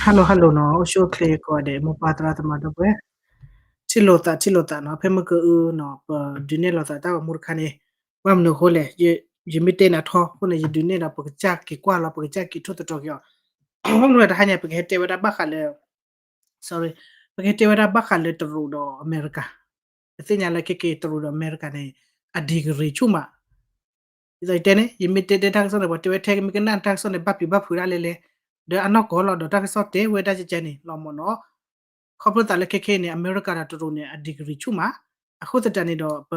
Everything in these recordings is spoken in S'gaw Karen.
Hello hello နီၤ, အိၣ်ဆူၣ်အိၣ်ချ့ကိးဂၤဒဲး မိၢ်ပၢ်သရၣ်သမါဒီပုၢ်ဝဲၢ်, ထံၣ်လိာ်သးထံၣ်လိာ်သးနီၤ, ဖဲမုၢ်ကအုနီၤ ပဒုးနဲၣ်လိာ်သးတၢ်ဂီၤမူတခါန့ၣ်, ဘၣ်မနုၤအဃိလဲၣ်, ယမ့ၢ်တဲနၤထီအဃိန့ၣ် ယဒုးနဲၣ်ဒီး ပကစၢ်က့ၤကွၢ်လီၤ ပကစၢ်က့ၤထိၣ်သတြီၤက့ၤအီၤ, ဘၣ်မနုၤတဟါညါ ပကဟဲတဲဝဲဒၣ်ဘၣ်ဃးလၢ sorry, ပကဟဲတဲဝဲဒၣ်ဘၣ်ဃးလၢတရူးဒီးအမဲရကၤ, ပသ့ၣ်ညါလၢခဲက့ၤတရူးဒီးအမဲရကၤန့ၣ် အ degree ဆူၣ်မး, ဒ်သိးယတဲန့ၣ် ယမ့ၢ်တဲတဲတၢ်ကစီၣ်န့ၣ် ပှၤတဲဝဲထဲမ့ၢ်ကနၣ်တၢ်ကစီၣ်န့ၣ် ဘၣ်ပျံၤဘၣ်ဖုးဒၣ်လဲၣ်လဲၣ်, ဒီးအနီၢ်ကီၢ်လီၤ ဒီးတၢ်ကစီၣ်တဲဝဲဒၣ်ကကဲန့ၣ်လီၤမ့ၢ်နီၤ, ခီဖျိသးလၢခဲခဲအံၤန့ၣ် အမဲရကၤဒီးတရူးန့ၣ် အ degree ဆူၣ်မး, အဃိသတးန့ၣ်ဒီး ပ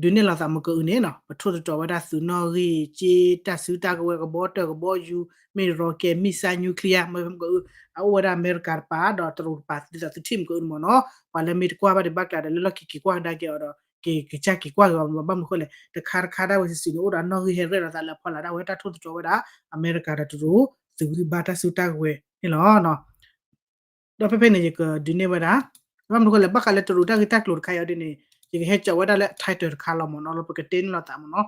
ဒုးနဲၣ်လိာ်သးမုၢ်ကအုန့ၣ်နီၤ ပထိၣ်သတြီၤဝဲဒၣ်သုးနီၣ်ဂံၢ် က့တၢ်စုတၢ်ကဝဲၤ ကဘီတၢၢ်ကဘီယူၤ မ့ၢ် rocket မ့ၢ် missile nuclear မ့ၢ်မုၢ်ကအု အအိၣ်ဝဲဒၣ်အမဲရကၤတပၤ ဒီးတရူးတပၤ ဒ်သိးသုထံၣ်မုၢ်ကအုန့ၣ်မ့ၢ်နီၤ, ပှၤလၢမ့ၢ်တကွၢ်ဘၣ်ဒံးဘၣ်ကျါဒီး လၢလီၢ်ခံက့ၤကွၢ်ကဒါက့ၤအီၤဒီး က့ၤကစၢ်က့ၤကွၢ်က့ၤအီၤ ဘၣ်မနုၤအဃိလဲၣ် တခါတခါဒၣ်ဝဲစုာ်စုာ်န့ၣ် အိၣ်ဒီးအနီၣ်ဂံၢ်ဟဲရဲၣ်လိာ်သးလၢအဖီလာ်ဒၣ်ဝဲတၢ်ထိၣ်သတြီၤဝဲဒၣ် အမဲရကၤဒီးတရူး သုးဂံၢ်ဘါတၢ်စုတၢ်ကဝဲၤန့ၣ်လီၤ. ဒီးဖဲဖဲန့ၣ် ယကဒုးနဲၣ်ဝဲဒၣ်, ဘၣ်မနုၤအဃိလဲၣ် ဘၣ်ဃးလၢတရူးတၢ်ဂ့ၢ်တၢ်ကျိၤတခါအံၤဒ်န့ၣ် ယကဟဲကၠီးဝဲဒၣ်လၢ title တခါလီၤမ့ၢ်နီၤ လၢပကတဲန့ၣ်လိာ်သးမ့ၢ်နီၤ,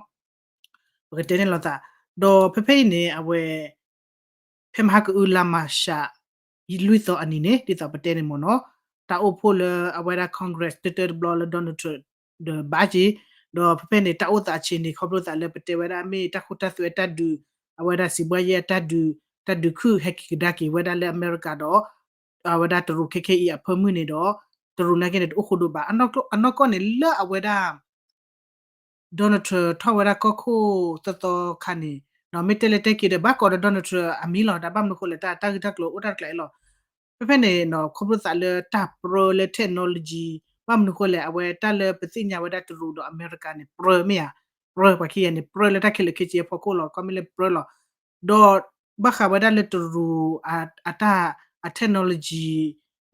ပကတဲန့ၣ်လိာ်သး, ဒီးဖဲဖဲအံၤန့ၣ် အဝဲ ဖဲမဟါကအုလါမၢ်ၡး လွံၢ်သီအနံၤန့ၣ် ဒ်သိးပတဲန့ၣ်မ့ၢ်နီၤ, တၢ်အိၣ်ဖှိၣ်လၢအဝဲဒၣ် Congress တၢတၢတဘျီလၢ Donald Trump ဒီးဘၣ်က့ၤ, ဒီးဖဲဖဲန့ၣ် တၢ်အိၣ်သးအဆံးန့ၣ် ခီဖျိသးလၢပတဲဝဲဒၣ်မ့ၢ်တၢ်ခိတၢ်သွဲတၢ်ဒုး, အဝဲဒၣ်စံးဘှါယဲၢ်တၢ်ဒုး, တၢ်ဒုးခုၣ်ဟဲက့ၤကဒါက့ၤဝဲဒၣ်လၢအမဲရကၤဒီး အဝဲဒၣ်တရူးခဲခဲအံၤအဖၢမုၢ်န့ၣ်ဒီး တရူးနာ်က့န့ၣ် တအိၣ်ဃိဒိၣ်ဘၣ်, အနီၢ်ကီၢ်န့ၣ်လၢအဝဲဒၣ် Donald Trump ထီၣ်ဝဲဒၣ်ကီၢ်ခိၣ်သီသီခါန့ၣ် မ့ၢ်တဲလဲၤတဲက့ၤဒီး ဘၣ်ကိးဒီး Donald Trump အမံၤလီၤ, တၢ်ဘၣ်မနုၤအဃိလဲၣ် တၢ်ဂ့ၢ်တၢ်ကျိၤအိၣ်တၢ်တကျါအံၤလီၤ. ဖဲဖဲန့ၣ် ခီဖျိသးလၢတၢ်ပြၢလၢ technology ဘၣ်မနုၤအဃိလဲၣ် အဝဲတၢ်လၢပသ့ၣ်ညါဝဲဒၣ်တရူးဒီးအမဲရကၤန့ၣ် ပြၢမ့ၢ်ဧါ, ပြၢပှၤခံဂၤန့ၣ် ပြၢလၢတၢ်ခဲလၢာ်ခဲဆ့အဖီခိၣ်လီၤ, ခီမ့ၢ်လၢပြၢလီၤ. ဒီးဘၣ်ဃးဝဲဒၣ်လၢတရူး အတၢ် အ technology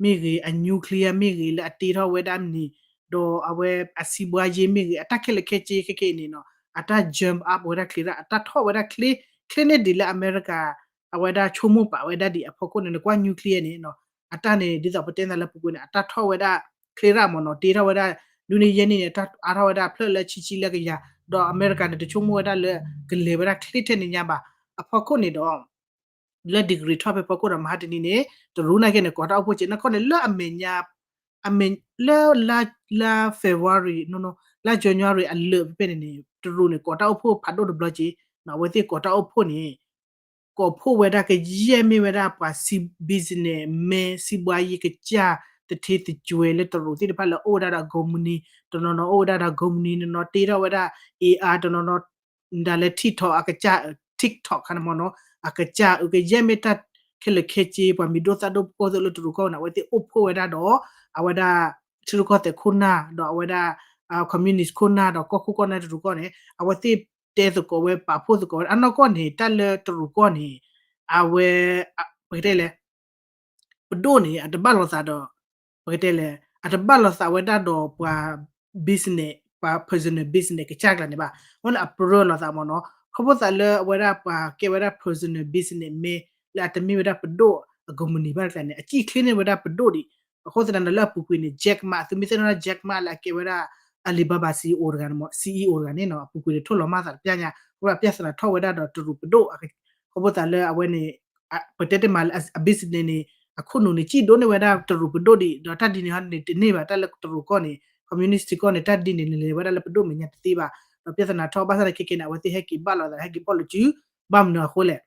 မ့ၢ်ဂ့ၤ, အ nuclear မ့ၢ်ဂ့ၤ လၢအတ့ထီၣ်ဝဲဒၣ်န့ၣ်, ဒီးအဝဲအစံးဘှါယဲၢ်မ့ၢ်ဂ့ၤ, အတၢ်ခဲလၢာ်ခဲဆ့ခဲခဲအံၤန့ၣ်နီၤ အတၢ် jump up ဝဲဒၣ်ချ့ရၣ်, အတၢ်ထီၣ်ဝဲဒၣ်ချ့, ချ့န့ၢ်ဒံးလၢအမဲရကၤ အဝဲဒၣ်ဆိကမိၣ်ပာ်ဝဲဒၣ်ဒံးအဖီခိၣ်န့ၣ် နကွၢ် nuclear န့ၣ်နီၤ, အတၢ်န့ၣ် ဒ်သိးပတဲနၤလၢပူၤကွံာ်န့ၣ် အတၢ်ထီၣ်ဝဲဒၣ်ချ့ရၣ်မ့ၢ်နီၤ, တ့ထီၣ်ဝဲဒၣ် ဒုးန့ၢ်ယဲၢ်န့ၣ်န့ၣ် အါထီၣ်ဝဲဒၣ်ဖျၢၣ်လၢဆံဆံလၢကယၤ, ဒီးအမဲရကၤန့ၣ် တဆိကမိၣ်ဝဲဒၣ်လၢ ကလဲၤဝဲဒၣ်ချ့ထဲန့ၣ်ညါဘၣ်. အဖီခိၣ်န့ၣ်ဒီး လၢ degree ထီၣ်ဖဲဖီခိၣ်ဒီး မဟါတနံၤန့ၣ် တရူးနာ်က့န့ၣ် ကိးတၢ်အိၣ်ဖှိၣ်က့ နီၢ်ကီၢ်န့ၣ် လၢအမဲာ်ညါ အမဲာ် လၢလါ လါ February နီၤနီၤ လါ January အလၢာ်ဖဲဖဲန့ၣ်န့ၣ် တရူးန့ၣ် ကိးတၢ်အိၣ်ဖှိၣ်ဖးဒိၣ်တဘျီက့, အဝဲသ့ၣ်ကိးတၢ်အိၣ်ဖှိၣ်န့ၣ် ကိးဖှိၣ်ဝဲဒၣ်ကယဲၢ်မ့ၢ်ဝဲဒၣ်ပှၤစံး business man စံးဘှါယဲၢ်ကစၢ်တထ့တကွဲၤလၢတရူးသ့ၣ်တဖၣ်လၢအအိၣ်ဝဲဒၣ်ဒီး ကုမ္ပဏီ, တနီၤနီၤအိၣ်ဝဲဒၣ်ဒီး ကုမ္ပဏီ တနီၤနီၤတ့ထီၣ်ဝဲဒၣ် AI တနီၤနီၤ ဒ်လဲၣ် TikTok အကစၢ် TikTok ခါန့ၣ်မ့ၢ်နီၤ အကစၢ်အကယဲၢ်မ့ၢ်တၢ် ခဲလၢာ်ခဲဆ့ ပှၤမံၤဒိၣ်သၣ်ဒိၣ်ဖိသ့ၣ်လၢတရူးကီၢ်န့ၣ် အဝဲသ့ၣ်အိၣ်ဖှိၣ်ဝဲဒၣ်ဒီး အဝဲဒၣ် ထံရူၢ်ကီၢ်သဲးခိၣ်နၢ် ဒီးအဝဲဒၣ် communist ခိၣ်နၢ် ဒီးကီၢ်ခိၣ်ကီၢ်နၢ်တရူးကီၢ်န့ၣ် အဝဲသ့ၣ်တဲသကိးဝဲ ပာ်ဖှိၣ်သကိးဝဲ အနီၢ်ကီၢ်န့ၣ် တၢ်လၢတရူးကီၢ်န့ၣ် အဝဲ ပကတဲလဲၣ် ပဒိၣ်န့ၣ် အတဘၣ်လိာ်သးဒီး ပကတဲလဲၣ် အတဘၣ်လိာ်သးဝဲဒၣ်ဒီးပှၤ business ပှၤ personal business ကစၢ်ကျါန့ၣ်ဘၣ်. အဃိန့ၣ် အပြၢလိာ်သးမ့ၢ်နီၤ. ခီဖျိသးလၢအဝဲဒၣ်ပှၤကဲဝဲဒၣ် personal business man လၢအတမ့ၢ်ဝဲဒၣ်ပဒိၣ်အကုမ္ပဏီဘၣ်တကျါန့ၣ် အစံၣ်ချ့န့ၢ်ဝဲဒၣ်ပဒိၣ်ဒံး. အဃိသတးန့ၣ် လၢအပူၤကွံာ်န့ၣ် Jack Ma သုမ့ၢ်သ့ၣ်နီၣ် Jack Ma လၢအကဲဝဲဒၣ် Alibaba CEO တဂၤန့ၣ်မ့ၢ် CEO တဂၤန့ၣ်နီၤ အပူၤကွံာ်န့ၣ်ထိၣ်လီၤမၢ်သးတပျၢ်ညါ အဃိ ပြဿနာ ထီၣ်ဝဲဒၣ်ဒီးတရူးပဒိၣ် ခီဖျိသးလၢအဝဲန့ၣ် ပတဲတ့ၢ်မးလၢအ business န့ၣ် အခိၣ်နူာ်န့ၣ် စံၣ်ဒိၣ်န့ၢ်ဝဲဒၣ်တရူးပဒိၣ်ဒံး ဒီးတၢ်ဒ်န့ၣ်ဟီန့ၣ် တန့ၢ်ဘၣ်တၢ်လၢတရူးကီၢ်န့ၣ် communist ကီၢ်န့ၣ် တၢ်ဒ်န့ၣ်န့ၣ် လဲၤဝဲဒၣ်လၢပဒိၣ်မဲာ်ညါတသ့ဘၣ်. ဒီးပြဿနာထီၣ်ဘၣ်ဆၣ်သနာ်က့န့ၣ် အဝဲသ့ၣ်ဟဲက့ၤဘၣ်လိာ်သး ဟဲက့ၤဘီၣ်လိာ်စု ဘၣ်မနုၤအဃိလဲၣ်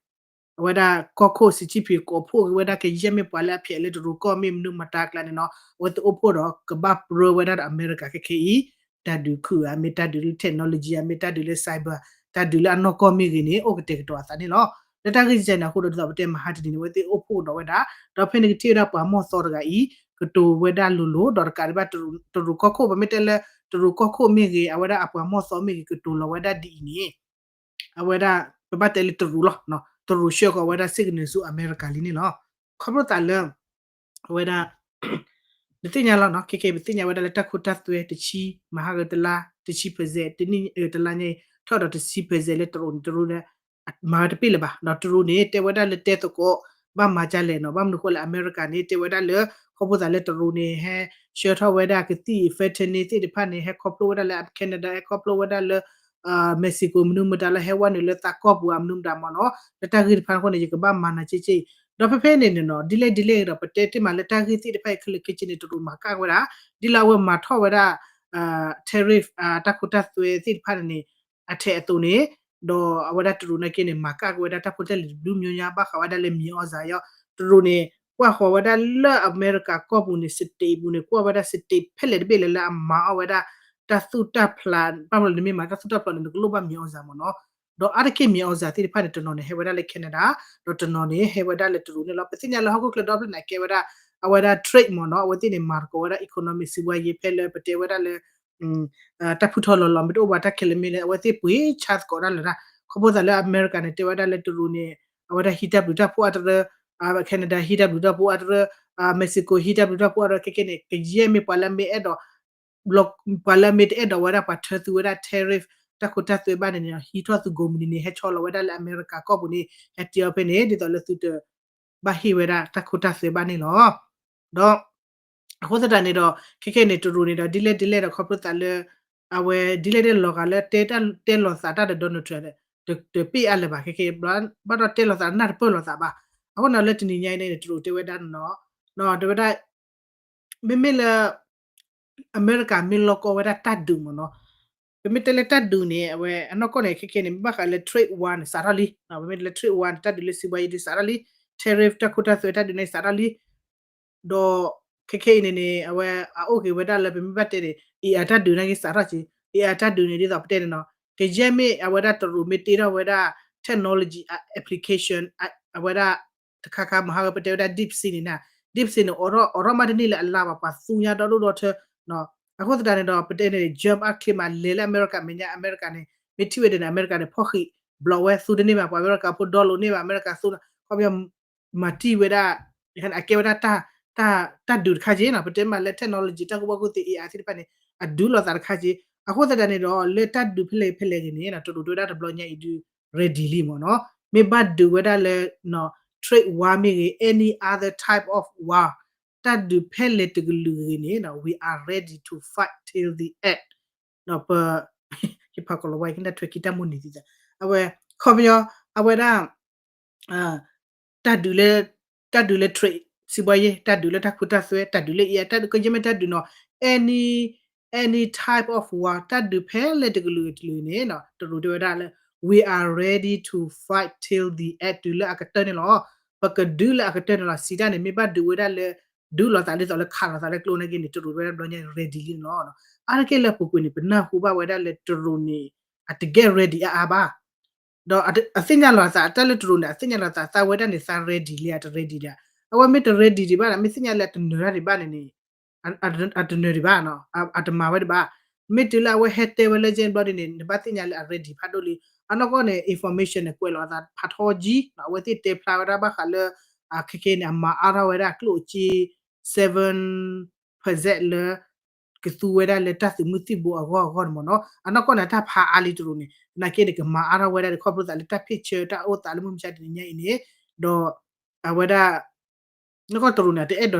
အဝဲဒၣ်ကီၢ်ခိၣ် Xi Jinping ကိးဖှိၣ်က့ၤဝဲဒၣ်ကယဲၢ်မ့ၢ်ပှၤလၢအဖျဲးလၢတရူးကီၢ်မ့ၢ်မနုၤမတၤကျါန့ၣ်နီၤ အဝဲသ့ၣ်အိၣ်ဖှိၣ်ဒီးကဘၣ်ပြၢဝဲဒၣ်ဒီးအမဲရကၤခဲခဲအံၤ တၢ်ဒုးခုၣ်ဧါ မ့ၢ်တၢ်ဒုးလၢ technology ဧါ မ့ၢ်တၢ်ဒုးလၢ cyber တၢ်ဒုးလၢအနီၢ်ကီၢ်မ့ၢ်ဂ့ၤန့ၣ် အိၣ်ကတဲာ်ကတီၤအသးန့ၣ်လီၤ. လၢတၢ်ဂ့ၢ်ကဲန့ၣ်အဃိဒီး ဒ်သိးပတဲမဟါတနံၤန့ၣ် အဝဲသ့ၣ်အိၣ်ဖှိၣ်ဒီးဝဲဒၣ် ဒီးဖဲန့ၣ်ကထံၣ်ဝဲဒၣ်ပှၤမီၢ်သီတဂၤအံၤ ကတိၤဝဲဒၣ်လိၤလိၤ ဒီးတကးဒံးဘၣ် တရူးကီၢ်ခိၣ် ပမ့ၢ်တဲလၢ တရူးကီၢ်ခိၣ်မ့ၢ်ဂ့ၤ အဝဲဒၣ်အပှၤမီၢ်သီမ့ၢ်ဂ့ၤ ကတိၤလီၤဝဲဒၣ်ဒ်အံၤန့ၣ် အဝဲဒၣ် ပဘၣ်တဲလၢတရူးလီၤ. တရူးဆှၢဃီၤဝဲဒၣ် စ့ၢ်ကနၢၤဆူ အမဲရကၤလံန့ၣ်လီၤ. ခီဖျိသးလၢ အဝဲဒၣ် နသ့ၣ်ညါလီၤနီၤ ခဲကဲ ပသ့ၣ်ညါဝဲဒၣ်လၢတၢ်ခိတၢ်သွဲ တဆံ မဟါဂ့ၤတလါ တဆံ percent တနံၣ် တလါညါ ထီၣ်ဒီးတဆံ percent လၢတရူးန့ၣ် တရူးန့ၣ် မၤဝဲတပ့ၢ်လၢၤဘၣ် ဒီးတရူးန့ၣ် တဲဝဲဒၣ်လၢတဲသကိး ဘၣ်မၤဒ်လဲၣ်နီၤ ဘၣ်မနုၤအဃိလဲၣ် အမဲရကၤန့ၣ် တဲဝဲဒၣ်လၢ ခီဖျိသးလၢတရူးန့ၣ် ဟဲဆှၢထီၣ်ဝဲဒၣ်ကသံၣ် fentanyl သ့ၣ်တဖၣ်န့ၣ် ဟဲခီဖျိဝဲဒၣ်လၢ Canada ဟဲခီဖျိဝဲဒၣ်လၢ Mexico မနုၤမတၤလၢဟဲဝဲနုာ်လၢသးကီၢ်ပူၤ မနုၤမတၤမ့ၢ်နီၤ လၢတၢ်ဂ့ၢ်တဖၣ်အဃိန့ၣ် ယကဘၣ်မၤနၤက့က့ ဒီးဖဲဖဲန့ၣ်န့ၣ်နီၤ ဒ်လဲၣ်ဒ်လဲၣ်ဒီး ပတဲတ့ၢ်မးလၢတၢ်ဂ့ၢ်သ့ၣ်တဖၣ်အံၤခဲလၢာ်ခဲဆ့န့ၣ် တရူးမၤကၣ်ဝဲဒၣ် ဒ်လၢအဝဲမၤထီၣ်ဝဲဒၣ် tariff တၢ်ခိတၢ်သွဲသ့ၣ်တဖၣ်န့ၣ်န့ၣ် အထဲအသိးန့ၣ် ဒီးအဝဲဒၣ်တရူးနာ်က့န့ၣ် မၤကၣ်က့ၤဝဲဒၣ်တၢ်ဖိတၢ်လံၤတဘျုးမံၤညါ ဘၣ်ဃးဝဲဒၣ်လၢမံၤအီၣ်စၢ်ယီၤ တရူးန့ၣ် ကွၢ်ဃီၤဝဲဒၣ်လၢအမဲရကၤကီၢ်ပူၤန့ၣ် state ပူၤန့ၣ် ကွၢ်ဝဲဒၣ် state ဖဲလဲၣ်တဘ့ၣ်လဲၣ်လၢအမၤအီၣ်ဝဲဒၣ် တၢ်သူၣ်တၢ်ဖျး ဘၣ်မနုၤလဲၣ် နမ့ၢ်မၤတၢ်သူၣ်တၢ်ဖျးန့ၣ် နကလိၣ်ဘၣ်မံၤအီၣ်စၢ်မ့ၢ်နီၤ ဒီးအါတက့ၢ်မံၤအီၣ်စၢ်သ့ၣ်တဖၣ်န့ၣ် တနီၤန့ၣ် ဟဲဝဲဒၣ်လၢ Canada ဒီးတနီၤန့ၣ် ဟဲဝဲဒၣ်လၢတရူးန့ၣ်လီၤ. ပသ့ၣ်ညါလၢဟီၣ်ခိၣ်ချၢဒီဖျၢၣ်န့ၣ် အကဲဝဲဒၣ် အဝဲဒၣ် trade မ့ၢ်နီၤ အဝဲသ့ၣ်န့ၣ် မၤသကိးဝဲဒၣ် economy စီးပွားရေး ဖဲလၢပတဲဝဲဒၣ်လၢ တၢ်ဖုထီၣ်လီၤလီၤ မ့ၢ်တအိၣ်ဘၣ်တၢ်ခဲလၢာ်မ့ၢ်လၢ အဝဲသ့ၣ်ပှ့ၤဆါသကိးတၢ်လၢၤတၢ် ခီဖျိသးလၢအမဲရကၤန့ၣ် တဲဝဲဒၣ်လၢတရူးန့ၣ် အဝဲဒၣ်ဟံးတၢ်ဘျုးတၢ်ဖှိၣ်အါတရၢ Canada ဟံးတၢ်ဘျုးတၢ်ဖှိၣ်အါတရၢ Mexico ဟံးတၢ်ဘျုးတၢ်ဖှိၣ်အါတရၢ ခဲခဲန့ၣ် ကယဲၢ်မ့ၢ်ပှၤလၢအမ့ၢ်အဲၣ်ဒိး ပှၤလၢအမ့ၢ်တအဲၣ်ဒိးဝဲဒၣ်ပှၤထၢသုဝဲဒၣ် tariff တၢ်ခိတၢ်သွဲဘၣ်န့ၣ်န့ၣ် ဟံးထီၣ်သု company န့ၣ် ဟဲဆီလီၤဝဲဒၣ်လၢအမဲရကၤကီၢ်ပူၤန့ၣ် ဟဲတ့အီၤဖဲန့ၣ် ဒ်သိးလၢသုတ ဘၣ်ဟ့ၣ်ဝဲဒၣ်တၢ်ခိတၢ်သွဲဘၣ်န့ၣ်လီၤ. ဒီး အဃိသတးန့ၣ်ဒီး ခဲခဲန့ၣ် တရူးန့ၣ်ဒီး ဒ်လဲၣ်ဒ်လဲၣ်ဒီး ခီဖျိသးလၢ အဝဲဒ်လဲၣ်ဒ်လဲၣ်လီၤဂာ်လၢ တဲလီၤသးတၢ်ဒီး Donald Trump တပ့ၢ်အါလၢၤဘၣ် ခဲခဲ ဘၣ်ဒီးတဲလီၤသးနၢ်တပၢၢ်လီၤသးဘၣ်. အဃိန့ၣ်လၢတနံၤညါအံၤန့ၣ် တရူးတဲဝဲဒၣ်နီၤ တဲဝဲဒၣ် မ့မ့ၢ်လၢ အမဲရကၤမ့ၢ်လီၢ်ကီဝဲဒၣ်တၢ်ဒုးမ့ၢ်နီၤ ပမ့ၢ်တဲလၢတၢ်ဒုးန့ၣ် အဝဲအနီၢ်ကီၢ်န့ၣ် ခဲခဲန့ၣ် မ့ၢ်ဘၣ်ဃးလၢ trade war န့ၣ် စးထီၣ်လံ ပမ့ၢ်တဲလၢ trade war န့ၣ် တၢ်ဒုးလၢစံးဘှါယံၤဒုးစးထီၣ်လံ tariff တၢ်ခိတၢ်သွဲတၢ်ဒုးန့ၣ်စးထီၣ်လံ ဒီး ခဲခဲအံၤန့ၣ်န့ၣ် အဝဲအအိၣ်က့ၤဝဲဒၣ်လၢပမ့ၢ်ဘၣ်တဲန့ၣ် AI တၢ်ဒုးနာ်က့စးထီၣ်က့ၤ AI တၢ်ဒုးန့ၣ် ဒ်သိးပတဲန့ၣ်နီၤ ကယဲၢ်မ့ၢ်အဝဲဒၣ်တရူးမ့ၢ်တ့ထီၣ်ဝဲဒၣ် technology application အဝဲဒၣ် တခါခါမဟါဝဲပတဲဝဲဒၣ် DeepSeek န့ၣ် DeepSeek န့ၣ် အိးထီၣ်မးတန့ၢ်လၢအလါဘၣ် ပှၤသူညါဒီဒိၣ်ဒီထၢ အဃိသတးန့ၣ်ဒီး ပတဲန့ၣ် jump အချ့မး လဲၤလၢအမဲရကၤမဲာ်ညါ အမဲရကၤန့ၣ် မ့ၢ်ထံၣ်ဝဲဒၣ်န့ၣ် အမဲရကၤန့ၣ် ဖီၣ်ဃံး block ဝဲ သူတန့ၢ်ဘၣ် ပှၤအမဲရကၤဖိ download န့ၢ်ဘၣ် အမဲရကၤသူ ခီပညီ မၤတံၢ်ဝဲဒၣ် အကဲဝဲဒၣ် တၢ်ဒုးတခါက့နီၤ ပတဲမးလၢ technology တၢ်ကူၣ်ဘၣ်ကူၣ်သ့ AI သ့ၣ်တဖၣ်န့ၣ် အဒုးလိာ်သးတခါက့ အဃိသတးန့ၣ်ဒီး လၢတၢ်ဒုးဖဲလဲၣ်ဖဲလဲၣ်ဂ့ၤန့ၣ် တရူးတဲဝဲဒၣ်တဘျီညါအံၤဒုး ready လံမ့ၢ်နီၤ မ့ၢ်ဘၣ်ဒုးဝဲဒၣ်လၢ trade war မ့ၢ်ဂ့ၤ any other type of war တၢ်ဒုးဖဲလဲၣ်တကလုာ်ဂ့ၤန့ၣ် we are ready to fight till the end ဒီးပ ယဖးကီးလီၤဝဲ ကနၣ်ထွဲခံတၢ်မိၣ်န့ၢ်သံသး အဝဲ ခီပညီ အဝဲဒၣ် တၢ်ဒုးလၢ တၢ်ဒုးလၢ trade စီးပွားရေး တၢ်ဒုးလၢတၢ်ခိတၢ်သွဲ တၢ်ဒုးလၢ AI တၢ်ဒုးကယဲၢ်မ့ၢ်တၢ်ဒုးနီၤ any any type of war တၢ်ဒုးဖဲလဲၣ်တကလုာ်တကလုာ်န့ၣ် တရူးတဲဝဲဒၣ်လၢ we are ready to fight till the end တုၤလၢအကတၢၢ်န့ၣ်လီၤ ပကဒုးလၢအကတၢၢ်န့ၣ်လီၤ စံးတၢ်န့ၣ် မ့ၢ်ဘၣ်ဒုးဝဲဒၣ်လၢ ဒုးလိာ်သးဒ်သိးလၢခးလိာ်သးလၢကျိန့ၣ်က့န့ၣ် တရူးတဲဝဲဒၣ်ဘျီညါ ready လံန့ၣ်လီၤ အါတက့ၢ်လၢအပူၤကွံာ်န့ၣ် ပနၢ်ဟူဘၣ်ဝဲဒၣ်လၢတရူးန့ၣ် အတကဲ ready အါအါဘၣ် ဒီးအသ့ၣ်ညါလီၤသး တၢ်လၢတရူးန့ၣ် အသ့ၣ်ညါလီၤသး သးဝဲဒၣ်န့ၣ် သး ready လံ အတ ready လံ အဝဲမ့ၢ်တ ready ဒံးဘၣ်န့ၣ် မ့ၢ်သ့ၣ်ညါလၢအတနၢၤတၢ်ဒံးဘၣ်န့ၣ်န့ၣ် အတနၢၤဒံးဘၣ် အတမၤဝဲဒံးဘၣ် မ့ၢ်တုၤလၢအဝဲဟဲတဲဝဲလၢကဲဘျီဒ်န့ၣ် နဘၣ်သ့ၣ်ညါလၢအ ready ဖးဒိၣ်လံ အနီၢ်ကီၢ်န့ၣ် information န့ၣ် ကွဲးလီၤအသးဖးထီကံ အဝဲသ့ၣ်တဲဖျါဝဲဒၣ်ဘၣ်ဃးလၢ ခဲခဲန့ၣ် အမၤအါထီၣ်ဝဲဒၣ်ကျိၣ်စ့ seven percent လၢ ကသူဝဲဒၣ်လၢတၢ်သုးမုၢ်သံၣ်ဘိအဂီၢ်အဂီၢ်န့ၣ်မ့ၢ်နီၤ အနီၢ်ကီၢ်န့ၣ် တၢ်ဖးအါလံတရူးန့ၣ် သနာ်က့န့ၣ် ကမၤအါထီၣ်ဝဲဒၣ်ဒီး ခီဖျိသးလၢတၢ်ဖ့ၣ်ဆၢတၢ်အိၣ်သးလၢမုၢ်မဆါတနံၤညါအံၤန့ၣ် ဒီး အဝဲဒၣ် နီၢ်ကီၢ်တရူးန့ၣ်